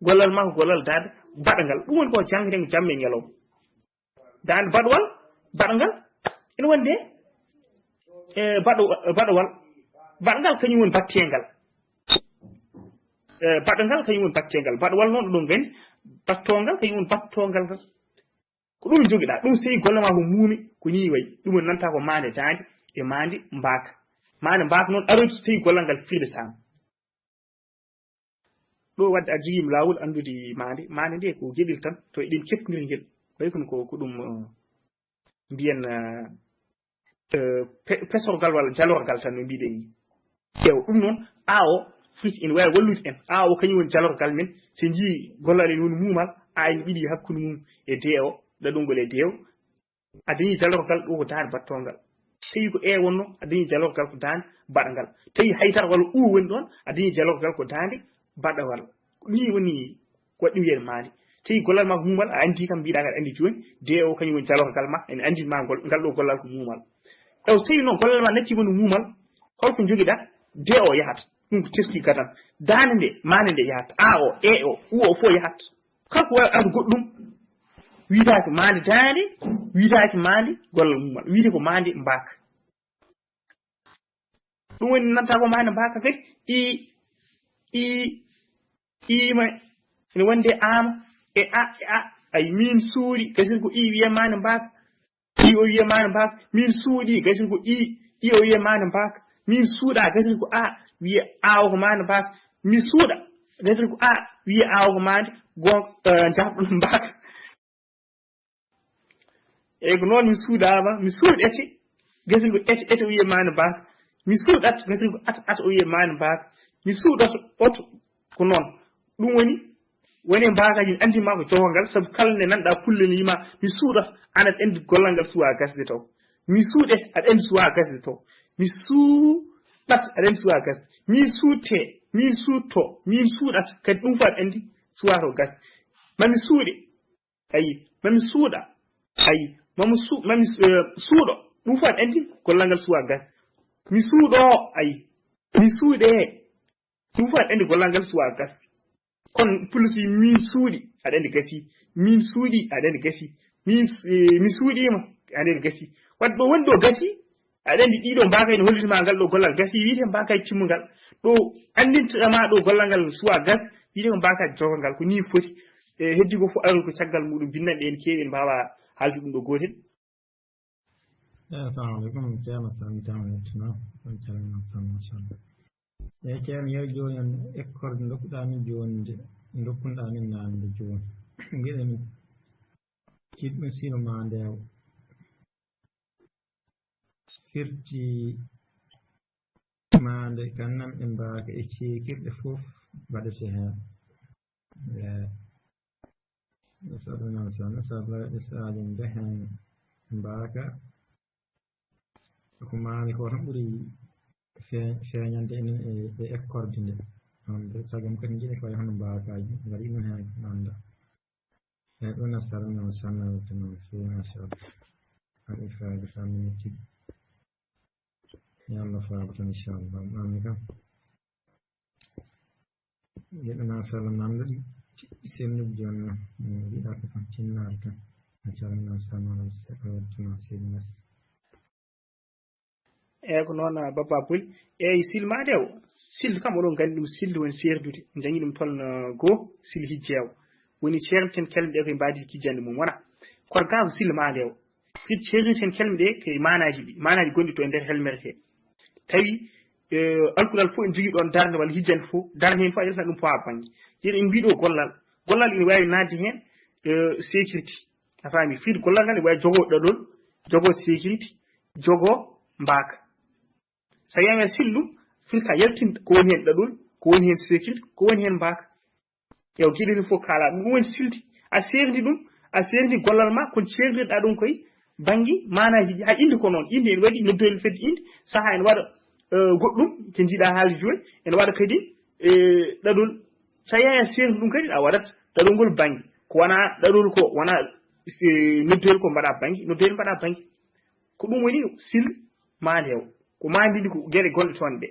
gollal ma ko gollal daande baɗangal. Ɗum woni ko janngetee ko jamma e ñalawma. Daande baɗowal, baɗangal, ene wonde e baɗo-, baɗowal. Baɗangal kañum woni batteengal. E, baɗangal kañum woni batteengal. Baɗowal noon ɗum gani, battoongal kañum woni battoongal ngal. Ko ɗum jogiɗaa, ɗum so tawii golle maa ko muumi, ko nii wayi. Ɗum woni nanta ko maande daande e maande mbaaka. Maande mbaaka noon aroyta so tawii gollal ngal firlisaama. Ɗo waɗde a jogiima laawol anndude maande. Maande nde ko geɗel tan, to eɗen keɓtondiri ngel. Wayi kono ko, ko ɗum, eh, mbiyen, eh, eh, pe-, pesorgal walla jalorgal tan no mbiɗen ni. Ewa, ɗum noon, A O, foti ene waawi wallude en. A O kañum woni jalorgal men. So en njii gollal en woni muumal, A ene ɓili hakkunde mum e D O, ɗaɗol ngol e D O. A dañii jalorgal ɗo ko daande battoongal. Tawi ko E wonno, a dañii jalorgal ko daande baɗangal. Tawi haydara walla U woni ɗon, a dañii jalorgal ko daande baɗawal. Ko nii woni ko waɗi wiyede maande. Tawi gollal ma ko muumal, a anndi kam, mbiɗa kaɗa anndi jooni, D O kañum woni jalorgal ma, ene anndi ma ngol, ngal ɗo gollal ko muumal. Taw so tawi noon gollal ma natti woni muumal, holko njogiɗa? D O yahat. Ɗum ko teski gadam. Daande nde, maande nde yahat. A O, E O, U O fof yahat. Kala ko wawi arde goɗɗum, wiyetaake maande daande, wiyetaake maande gollal mum, wiyete ko maande mbaaka. Ɗum woni nanta ko maande mbaaka kadi, i, i, i ma, ene wonde ama, e a, e a, ay min suuɗi, gasiri ko i wiye maande mbaaka, i o wiye maande mbaaka, min suuɗi, gasiri ko i, i o wiye maande mbaaka, min suuɗa, gasiri ko a, wiye a o ko maande mbaaka, mi suuɗa, gasiri ko a, wiye a o ko maande, gon, eh, jahɗo mbaaka. Eyyi, ko noon mi suuɗaama, mi suuɗete, gasiri ko ete, ete o wiye maande mbaaka. Mi suuɗat, gasiri ko at, at o wiye maande mbaaka. Mi suuɗoto, oto, ko noon. Ɗum woni, woni e mbaakaaji, mi anndi ma ko jogongal, sabu kala nde nanɗa pulle ne yima, mi suuɗoto, ana aɗa anndi gollal ngal suwa gasde taw. Mi suuɗete, aɗa anndi suwa gasde taw. Mi suuɗat, aɗa anndi suwa gasde. Min suuɗte, min suuɗto, min suuɗat, kadi ɗum fof aɗa anndi suwa to gasde. Ma mi suuɗe, ayi, ma mi suuɗa, ayi, ma mi su-, ma mi su-, eh, suuɗo, ɗum fof aɗa anndi gollal ngal suwa gasde. Mi suuɗo, ayi, mi suuɗe, ɗum fof aɗa anndi gollal ngal suwa gasde. Kono plus wi min suuɗi, aɗa anndi gasi. Min suuɗi, aɗa anndi gasi. Min su-, eh, mi suuɗiima, aɗa anndi gasi. Wadde ɗo woni ɗo gasi, aɗa anndi ɗiɗo mbaakaaji ne holliti ma ngal ɗo gollal gasi, wiyete mbaakaaji timmungal. Ɗo anndinta ma ɗo gollal ngal suwa gas, wiyete ko mbaakaaji jogongal, ko nii foti. E, heddi ko fof arol ko caggal muɗum, binnanɗe en keewi, en mbaawa haalde ɗum ɗo gootel. Eyi, assalamu aleykum. Ceerno, salmitaama, yettima. On calminaama, machallah. Eyi, Ceerno, yo jooni on ekkorde ndokkuɗaa min jooni nde, ndokkuɗaa min naamnde jooni. Mbiɗen kiɗ ɗum sino ma ndeew. Firti maande kan nam e mbaaka e ceekirɗe fof mbaɗete heen. E, sabu noon, so, sabu ɗe saaji nde heen mbaaka, ko maani ko tan ɓuri fe-, feeñande enen e, e ekkorde nde. Noon nde, sagam kadi njiɗen ko wayi hono mbaakaaji, mbaɗi ɗum heen ko annda. Eyi, ɗum ne salmina, salmina, salmina, feewi, machallah. Haɗi fayda, salmina tigi. Yo Allah faabo tan, inchallah. Amin kam. Yiɗi ma sallam nandude, sennude jooni, mm, yiɗa ko tan tinnaade tan. A calmina, salmina, salmina, salmina. Eyi, ko noon, ah, Baba Boli. Eyi, silmaade o, sil kam, oɗon nganndi ɗum, sil woni seerdude. Janngi ɗum tolno goo, sil hijjeewo. Woni ceerten kelme ɗe koye mbaadi hijjande mum, wona? Kono gaa ko silmaade o. Firti ceerten kelme ɗe koye maanaaji ɗi, maanaaji gonɗi to e nder helmere he. Tawi, eh, alkudal fof ene jogii ɗoon darnde walla hijjande fof, darnde heen fof a ƴetta ɗum poids bannge. Yeru en mbiɗo gollal. Gollal ene waawi naatde heen, eh, sécurité. A faami? Firti gollal ngal ene waawi jogo ɗaɗol, jogo sécurité, jogo mbaaka. So a yiyii a sillu, firti ka yaltin ko woni heen ɗaɗol, ko woni heen sécurité, ko woni heen mbaaka. Yo geɗe ɗe fof kaala. Ɗum woni silti. A seerndi ɗum, a seerndi gollal ma, kono seerndirɗa ɗum koye bannge maanaaji ɗi. Haa innde ko noon. Innde ene waɗi noddoyel fedde innde, sahaa ene waɗa, eh, goɗɗum, ko njiɗa haalde jooni, ene waɗa kadi, eh, ɗaɗol. So a yiyii a seerndi ɗum kadi, a waɗat ɗaɗol ngol bannge. Ko wona ɗaɗol ko, wona, eh, noddoyel ko mbaɗa bannge, noddoyel mbaɗa bannge. Ko ɗum woni sil maande o. Ko maandini ko geɗe gonɗe toon ɗe.